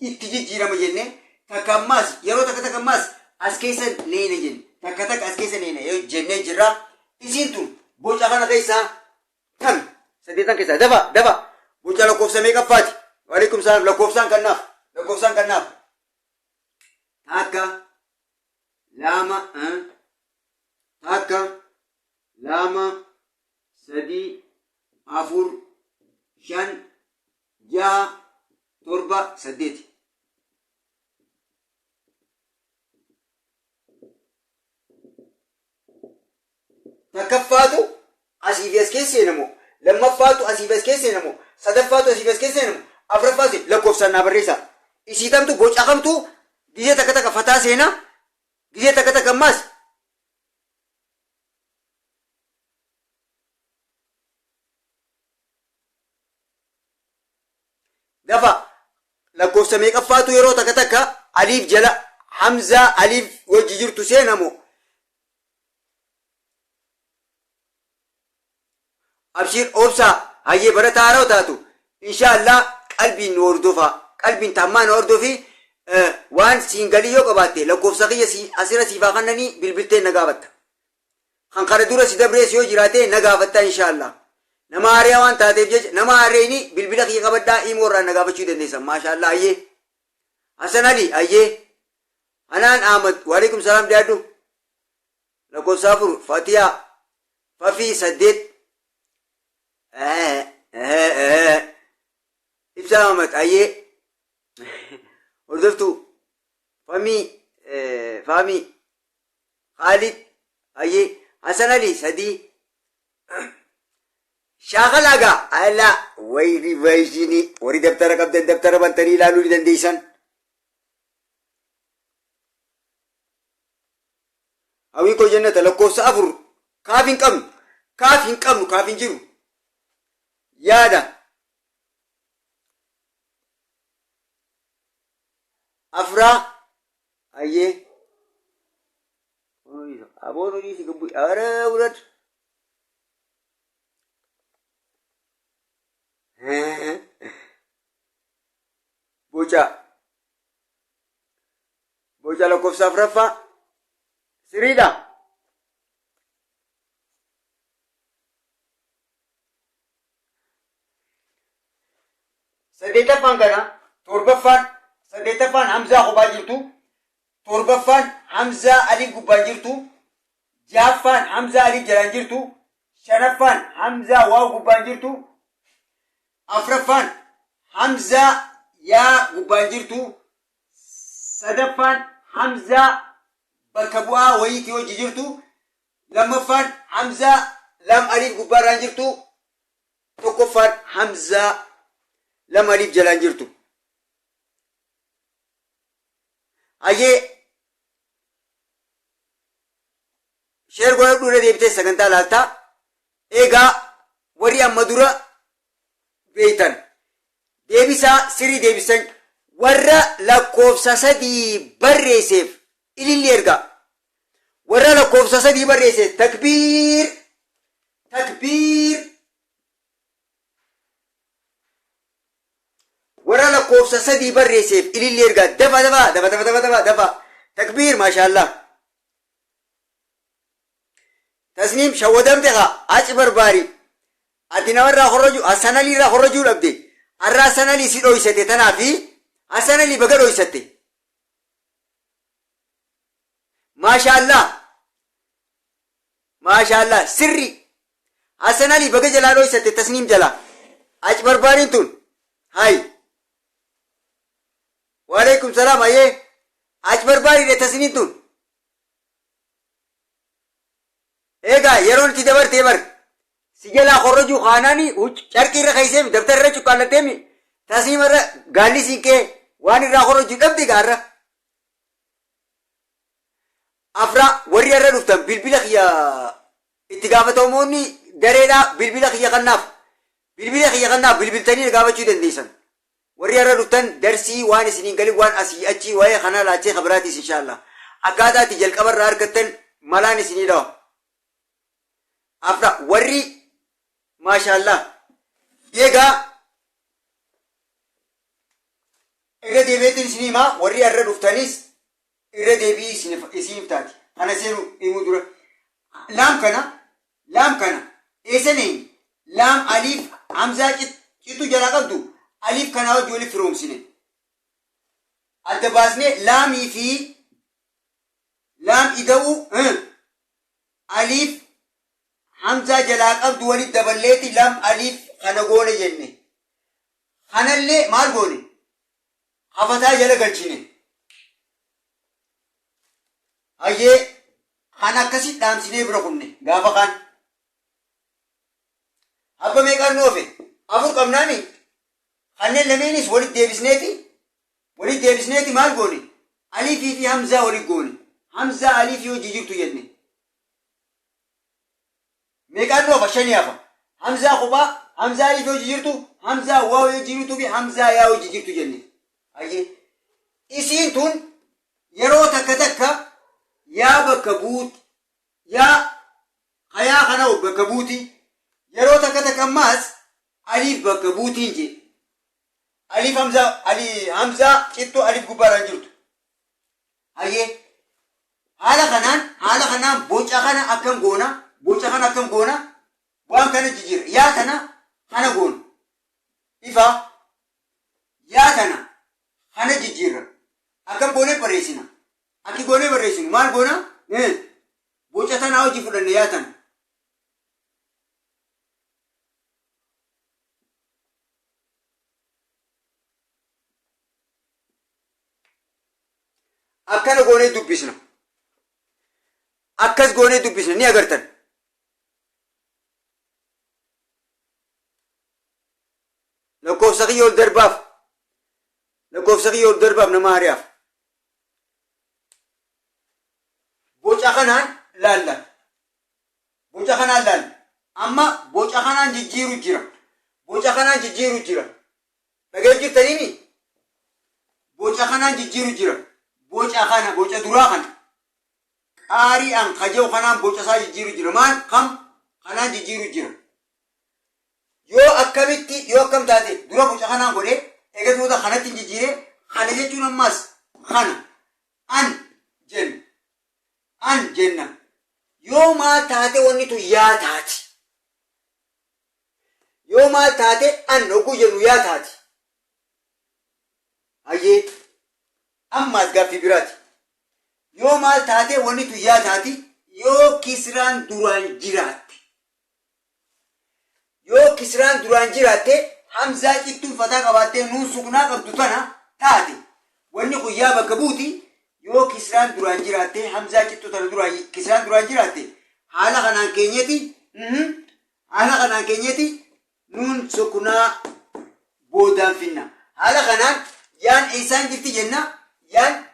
itti jijjiirama jenne takka ammaas yeroo takka takka ammaas as keessa neena jenne takka takka as keessa neena yoo jennee jirra isiin tun boca kana keessaa tami saddeetan keessaa dafa dafa boca lakkoofsa meeqaffaati waalaikum salaam lakkoofsaan kannaaf lakkoofsaan kannaaf takka lama takka lama sadii afur shan jaha torba saddeeti. Takkaffaatu asii fi as keessa seenamu lammaffaatu asii fi as keessa seenamu sadaffaatu asii fi as keessa seenamu afuraffaatu lakkoofsaan naa barreessa. Isii tamtu boca kamtu gizee takka takka fataa seenaa gizee takka takka ammaas Dafa lakkoofsa meeqaffaatu yeroo takka takka aliif jala hamzaa aliif wajji jirtu seenamu abshiir obsaa hayyee barataa haarawa taatu inshaallah qalbiin nu hordofaa qalbiin taammaa nu hordofi waan siin galii yoo qabaatte lakkoofsa kiyya asirra siifaa kannanii bilbilteen na gaafatta Kan kana dura si dabrees yoo jiraate na gaafatta inshallah. Nama haariyaa waan taateef jecha nama haareyni bilbila kiyya qabadhaa imoo irraan na gaafachuu dandeessan. Maashaallah ayyee. Hasan Ali ayyee. Hanaan Ahmad waalaikum salaam dhiyaadhu. Lakkoofsa afur Fatiyaa Fafii saddeet. Ibsaa Ahmad ayyee. Hordoftuu Famii Faamii Khaalid hayyee Hasan Ali sadii Shaakalaa gaa ala wayri vaayishinii warri dabtara qabdan dabtara bantanii ilaaluu ni dandeessan. Hawwii koo jennata lakkoofsa afur kaaf hin qabnu kaaf hin qabnu kaaf hin jiru yaada afraa Ayyee. Aboon hojii si gabbu. Ara wurat. Boca. Boca lakkoofsa afuraffaa. Siriidha. Saddeettaffaan kana torbaffaan saddeettaffaan hamzaa kophaa jirtu torbaffaan hamzaa alif gubbaan jirtu jahaffaan hamzaa alif jalaan jirtu shanaffaan hamzaa waaw gubbaan jirtu afraffaan hamzaa yaa gubbaan jirtu sadaffaan hamzaa bakka bu'aa wayiitii hojii jirtu Lammaffaan hamzaa lam aliif gubbaarraan jirtu. Tokkoffaan hamzaa lam aliif jalaan jirtu. Hayyee sheer godhadhu irra deebitee sagantaa laaltaa. Egaa warri amma dura beektan deebisaa sirrii deebisan warra lakkoofsa sadii barreesseef ililli ergaa. Warra lakkoofsa sadii barreesse takbiir takbiir warra lakkoofsa sadii barreesseef ililli ergaa dafa dafa dafa dafa dafa dafa dafa takbiir maashaallah tasniim shawwadamte kaa aci barbaari ati namarraa horrojuu Hassan Alii irraa horrojuu dhabde har'a Hassan Alii si dhoysate tanaafi Hassan Alii baga dhoysatte. Maashaallah. Maashaallah sirri. Hassan Ali baga jalaa dhoysatte Tasniim jalaa. Aci barbaadiin tun. Hay. Waalaikum salaam hayyee. Aci barbaadidha Tasniim tun. Egaa yeroon itti dabartee bar. Si jalaa korrojuu kaanaani carqii irra keesseemi dabtara irra cuqqaallatteemi Tasniim irra gaalli siin kee waan irraa korrojuu dhabde gaarra. Afra warri har'a dhuftan bilbila kiyya itti gaafatamoonni dareedhaa bilbila kiyya kannaaf bilbila kiyya kannaaf bilbiltanii na gaafachuu dandeessan. Warri har'a dhuftan darsii waan isiniin galin waan asii achii waa'ee kanaa laachee kabiraatiis inshaallah. Akkaataa itti jalqaba irraa argattan malaan isinii dhawa. Afra warri maashaallah eegaa Irra deebi'eetiin isin hima warri har'a dhuftanis irra deebi'ii isiniif taati. Kana seenu himuu dura. Laam kana laam kana eessa neenye? Laam aliif hamzaa citu jalaa qabdu aliif kanaa wajji waliif firoomsine. Adda baasnee laamii fi laam ida'uu aliif hamzaa jalaa qabdu walitti daballeeti laam aliif kana goone jenne. Kanallee maal goone? Hafataa jala galchine. Hayyee kan akkasi dhaamsinee bira kunne gaafa kaan. Abba meeqaan nu ofe? Afur qabnaami. Kanneen lameenis walitti deebisneeti walitti deebisneeti maal goone? Aliifii fi Hamzaa walitti goone. Hamzaa aliifii hojii jirtu jenne. Meeqaan nu hafa? Shani hafa. Hamzaa kophaa, hamzaa aliif yoo jijjiirtu, hamzaa waaw yoo jijjiirtuu fi hamzaa yaa yoo jijjiirtu jenne. Hayyee. Isiin tun yeroo takka takka yaa bakka buuti, yaa hayaa kana bakka buuti, yeroo takka takka ammaas aliif bakka buutiin jee. Aliif hamzaa, ali hamzaa cittuu aliif gubbaarraan jirtu. Hayyee. Haala kanaan, haala kanaan boca kana akkam goona, boca kana akkam goona, waan kana jijjiirra. Yaa tana kana goona. Ifa. Yaa tana kana jijjiirra. Akkam goonee barreessina. Akki goonee barreessinu maal goona? Boca tanaa hojii fudhanne yaa tana. Akkana goonee dubbisna. Akkas goonee dubbisna ni agartan. Lakkoofsa kiyya ol darbaaf. Lakkoofsa kiyya ol darbaaf nama hariyaaf. Boca kanaan laalla. Boca kanaan laalla. Amma boca kanaan jijjiiru jira. Boca kanaan jijjiiru jira. Dhaga'u jirtaniimi? Boca kanaan jijjiiru jira. Boca kana, boca duraa kana. Qaari'an kaja'u kanaan boca isaa jijjiiru jira. Maal? Kam? Kanaan jijjiiru jira. Yoo akkamitti, yoo akkam taate dura boca kanaan godhee, eega booda kanatti hin jijjiiree, kana jechuun ammaas kana. An jenna. An jenna. Yoo maal taate wanni tun yaa taati. Yoo maal taate an hogguu jennu yaa taati. Hayyee ammaas gaaffii biraati. Yoo maal taate wanni tun yaa taati yoo kisraan duraan jiraatte. Yoo kisraan duraan jiraatte hamzaa cittuun fataa qabaattee nuun suknaa qabdu tana taate wanni kun yaa bakka buuti yoo kisraan duraan jiraatte hamzaa cittuu tana duraan kisraan duraan jiraatte haala kanaan keenyeti Haala kanaan keenyeti nuun suknaa boodaan finna. Haala kanaan yaan eessaan jirti jenna? Yaan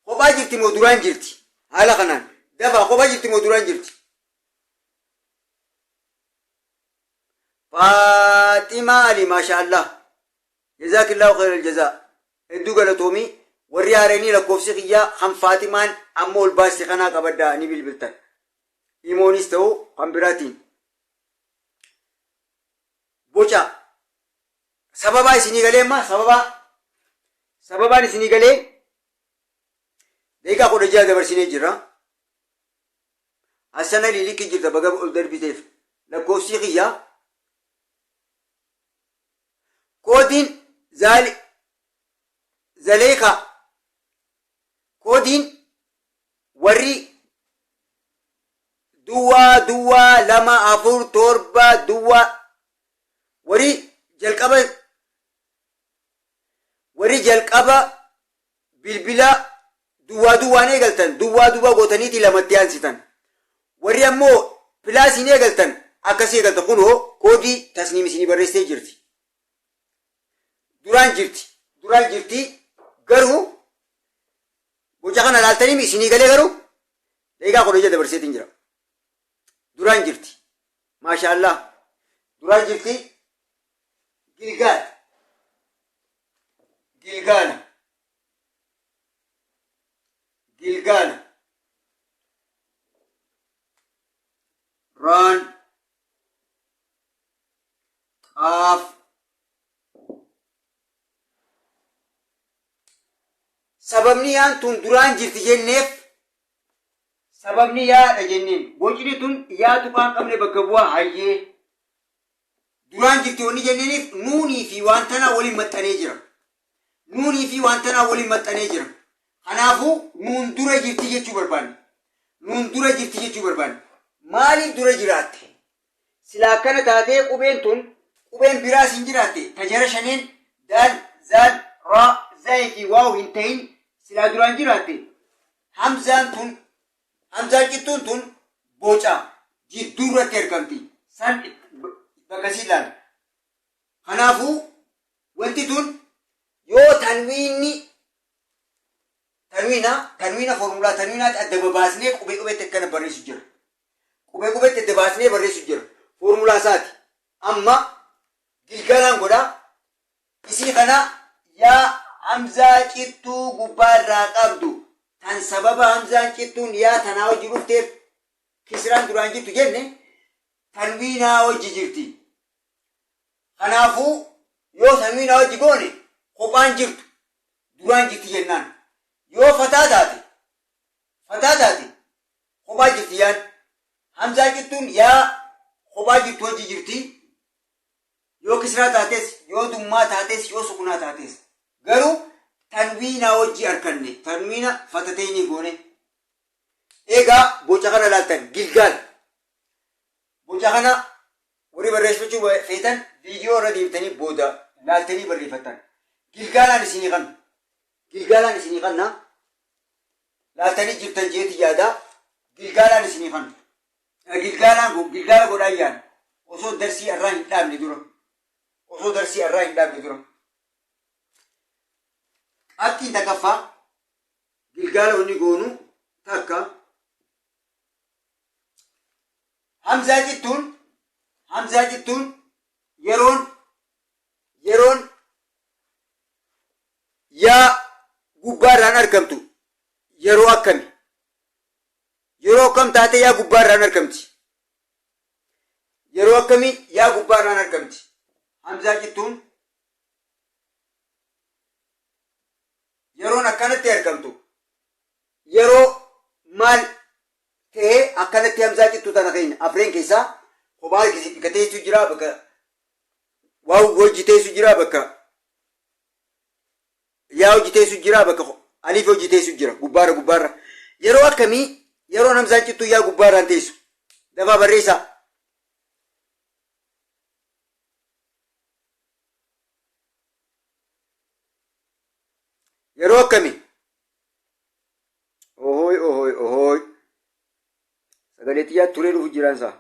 kophaa jirti moo duraan jirti? Haala kanaan dafaa kophaa jirti moo duraan jirti? Faaximaa Ali maasha Allah. Jazaakillaahu khayral jazaa. Hedduu galatoomii warri haaranii lakkoofsi kiyyaa kan Faaximaan amma ol baaste kanaa qabaddaa ni bilbiltan. Imoonis ta'u kan biraatiin. Boca sababaa isinii galee amma sababaa sababaan isinii galee daqiiqaa 16 dabarsinee jirra. Hassan Alii likki jirta baga ol darbiteef lakkoofsi kiyyaa koodiin zaali zaleekaa koodiin warri Duwwaa duwwaa 2 4 7 duwwaa. Warri jalqaba warri jalqaba bilbila duwwaa duwwaan eegaltan duwwaa duwwaa gootaniitii lamatti aansitan. Warri ammoo pilaasiin eegaltan akkasii eegaltan kunoo koodii Tasniim isinii barreessitee jirti. Duraan jirti. Duraan jirti garuu boca kana laaltanii isinii galee garuu daqiiqaa 16 dabarseetiin jira. Duraan jirti. Maashaallah. Duraan jirti. Gilgaal. Gilgaala. Gilgaala. Raan. Qaaf. Sababni yaan tun duraan jirti jenneef sababni yaadha jenneen bocni tun yaa tuqaa hin qabne bakka bu'aa hayyee duraan jirti wanni jenneeniif nuunii fi waan tanaa waliin maxxanee jira. Nuunii fi waan tanaa waliin maxxanee jira. Kanaafuu nuun dura jirti jechuu barbaanne. Nuun dura jirti jechuu barbaanne. Maaliif dura jiraatte? Silaa akkana taatee qubeen tun qubeen biraas hin jiraatte ta jara shaneen daal, zaal, raa, zaay fi waaw hin tahin silaa duraan jiraatte hamzaan tun hamzaan cittuun tun boca jidduu irratti argamti san bakka sii ilaala. Kanaafuu wanti tun yoo tanwiinni Tanwiina, tanwiina formulaa tanwiinaatti adda babaasnee qubee qubeetti akkana barreessu jira. Qubee qubeetti adda baasnee barreessu jira. Formulaa isaati. Amma gilgaalaan godha. Isii kana yaa hamzaa cittuu gubbaa irraa qabdu tan sababa hamzaan cittuun yaa tanaa hojii dhufteef kisraan duraan jirtu jenne tanwiinaa hojii jirti. Kanaafuu yoo tanwiinaa hojii goone kophaan jirtu duraan jirti jennaan. Yoo fataa taate fataa taate kophaa jirti yaan. Hamzaa cittuun yaa kophaa jirtu hojii jirti. Yoo kisraa taates yoo dummaa taates yoo sukunaa taates. Garuu tanwiinaa wajji arkanne tanwiina fatateenii goone. Egaa boca kana laaltan gilgaal. Boca kana warri barreeffachuu feetan viidiyoo irra deebitanii booda laaltanii barreeffattan. Gilgaalaan isinii kanna. Gilgaalaan isinii kanna. Laaltanii jirtan jeeti yaada. Gilgaalaan isinii kanna. Gilgaalaan gilgaala godhaa yaada. Osoo darsii irraa hin dhaabne dura. Osoo darsii irraa hin dhaabne dura. Qabxiin takkaffaa gilgaala wanni goonu takka Hamzaa cittuun Hamzaa cittuun yeroon yeroon yaa gubbaarraan argamtu yeroo akkami? Yeroo akkam taate yaa gubbaarraan argamti? Yeroo akkamii yaa gubbaarraan argamti? Hamzaa cittuun yeroon akkanatti argamtu yeroo maal ta'ee akkanatti hamzaa cittuu tana keenya afreen keessaa kophaa bakka teessu jira bakka waa hojii teessu jira bakka yaa hojii teessu jira bakka aliif hojii teessu jira gubbaarra gubbaarra yeroo akkamii yeroon hamzaan cittuu yaa gubbaarraan teessu dafaa barreessaa. Yeroo akkamii? Ohooy ohooy ohooy. Sagalee xiyyaa turee dhufu jiraan isaa.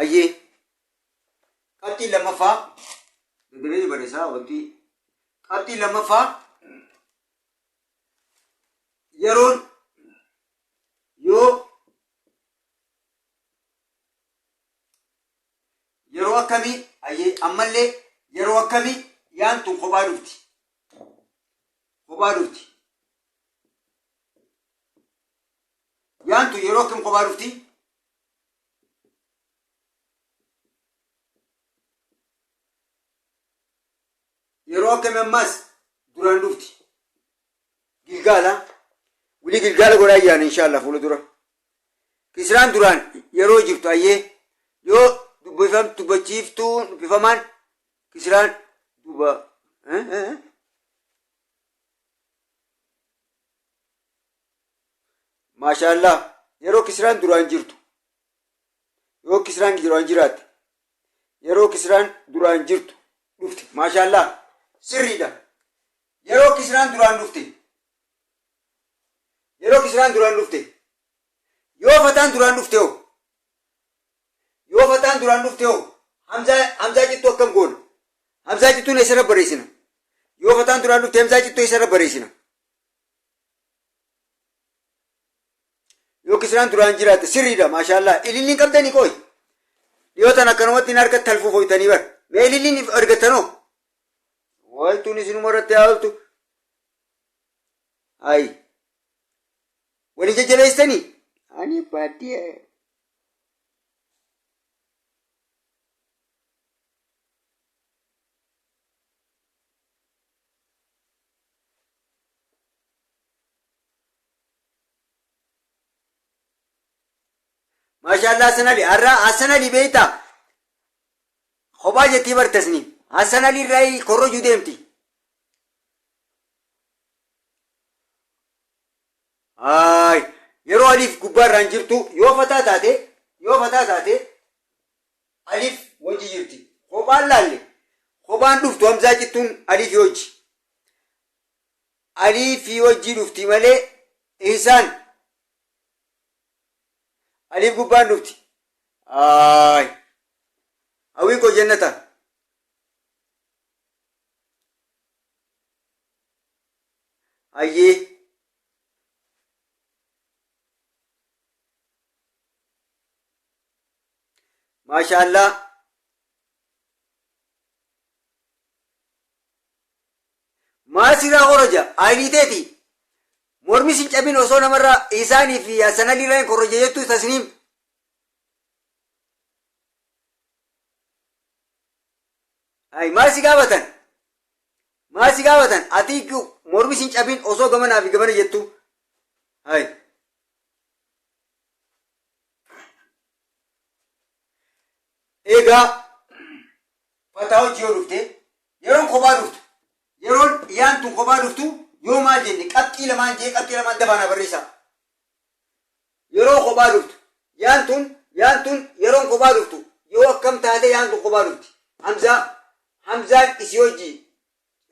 Ayyee. Qabxiin lammaffaa. Dadhabee barreessaa wanti. Qabxiin lammaffaa. Yeroon yoo yeroo akkamii ayyee ammallee yeroo akkamii yaan tun kophaa dhufti. Kophaa dhufti. Yaan tun yeroo akkam kophaa dhufti? Yeroo akkamii ammaas duraan dhufti? Gilgaala. Wili gilgaala godhaa yaana inshaallah fuula dura. Kisraan duraan yeroo jirtu ayyee yoo dubbifam dubbachiiftuun dubbifamaan kisraan duba maashaallah yeroo kisraan duraan jirtu Yoo kisraan duraan jiraatte, yeroo kisraan duraan jirtu dhufte. Maashaallah, sirriidha. Yeroo kisraan duraan dhufte, yeroo kisraan duraan dhufte, yoo fataan duraan dhufte hoo, yoo fataan duraan dhufte hoo, hamzaa cittuu akkam goona? Hamzaa cittuun eessarra barreessina? Yoo fataan duraan dhufte, hamzaa cittuu eessarra barreessina? Yoo kisraan duraan jiraatte, sirriidha. Maashaallah, ililliin qabdanii qooyi. Dhiyootan akkanumatti hin harkatti talfuufoytanii bar. Mee ililliin argattanoo? Waytuun isinuma irratti haa ooltu. Ayi. Walii jajjabeessitanii? Ani baadiyyaa. Maashaallah, Hassan Ali. Har'a Hassan Ali beektaa? Kophaa jettii bartasni. Hassan Ali irraa korrojuu deemti. Haay, yeroo aliif gubbaa irraan jirtu, yoo fataa taate, yoo fataa taate aliif wajji jirti. Kophaan laalle, kophaan dhuftu hamzaa cittuun aliifii wajji. Aliifii wajjii dhufti malee ihsaan aliif gubbaan dhufti. Haay, hawwiin koo jannata. Hayyee. Maashaallah. Maal sirraa koroja? Ayiliiteeti. Mormi sin cabin osoo namarraa isaanii fi sanalii irraa hin koroja jettu tasniim. Ay, maal si gaafatan? Maal si gaafatan? Ati mormi sin cabin osoo gamanaa fi gamana jettu. Ay. Egaa fataa hojii yoo dhufte, yeroon kophaa dhuftu, yeroon yaan tun kophaa dhuftu yoo maal jenne? Qabxii lamaan jee, qabxii lamaan dafaanaa barreessaa. Yeroo kophaa dhuftu yaan tun yeroon kophaa dhuftu yoo akkam taate yaan tun kophaa dhufti? Hamzaan isii hojii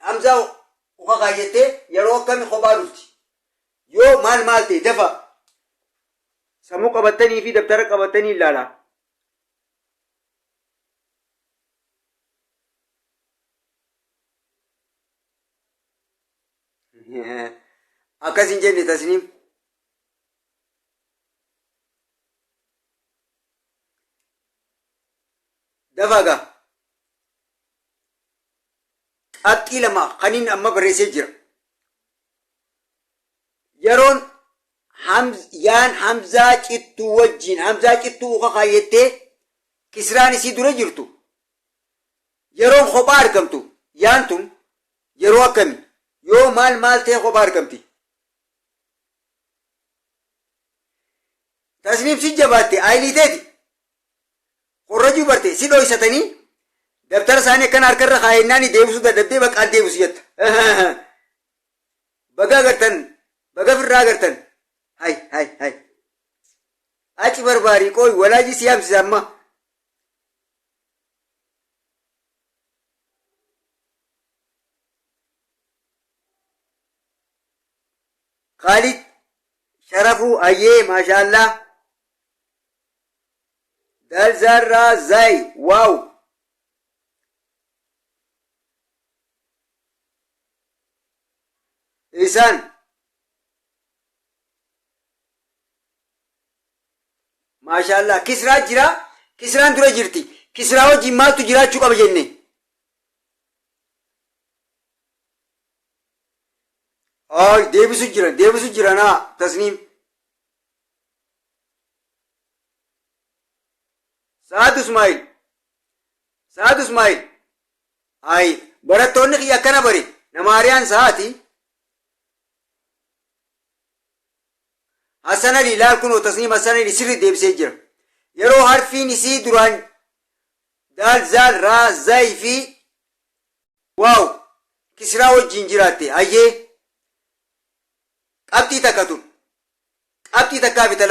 hamzaa uka kaayyattee yeroo akkami kophaa dhufti? Yoo maal maal ta'e? Dafa, sammuu qabattanii fi dabtara qabattanii ilaalaa. Akkas hin jenne tasniim. Dafa gaa. Qabxii lama kaniin amma barreessee jira. Yeroon yaan hamzaa cittuu wajjin hamzaa cittuu uka kaayyattee kisraan isii dura jirtu, yeroon kophaa argamtu yaan tun yeroo akkami? Yoo maal maal ta'e kophaa argamti? Tasniim, si jabaatte, ayiliiteeti korrajuu barte, si dhoysatanii dabtara isaanii akkana harkarra kaayennaan deebisuu dadhabdee baqqaan deebisu jetta. Baga agartan, baga firraa agartan. Hay hay hay, aci barbaarii qooy, walaajii si yaamsisa amma. Khalid Sharafuu, hayyee, maashaallaa. Dalzarraa zay, wow. Isaan maashaallaa, kisraa jira, kisraan dura jirti. Kisraa wajjin maaltu jiraachuu qaba jenne? Ay, deebisu jira, deebisu jira naa tasniim. Saad Ismail, Saad Ismail. Ay, barattoonni kiyya akkana bare nama hariyaan sa'aati. Hassan Ali, laal kunoo tasniim Hassan Ali sirri deebisee jira. Yeroo harfiin isii duraan daal, zaal, raa, zay fi waaw kisraa wajjin jiraatte. Hayyee, qabxii takka tun, qabxii takkaa fi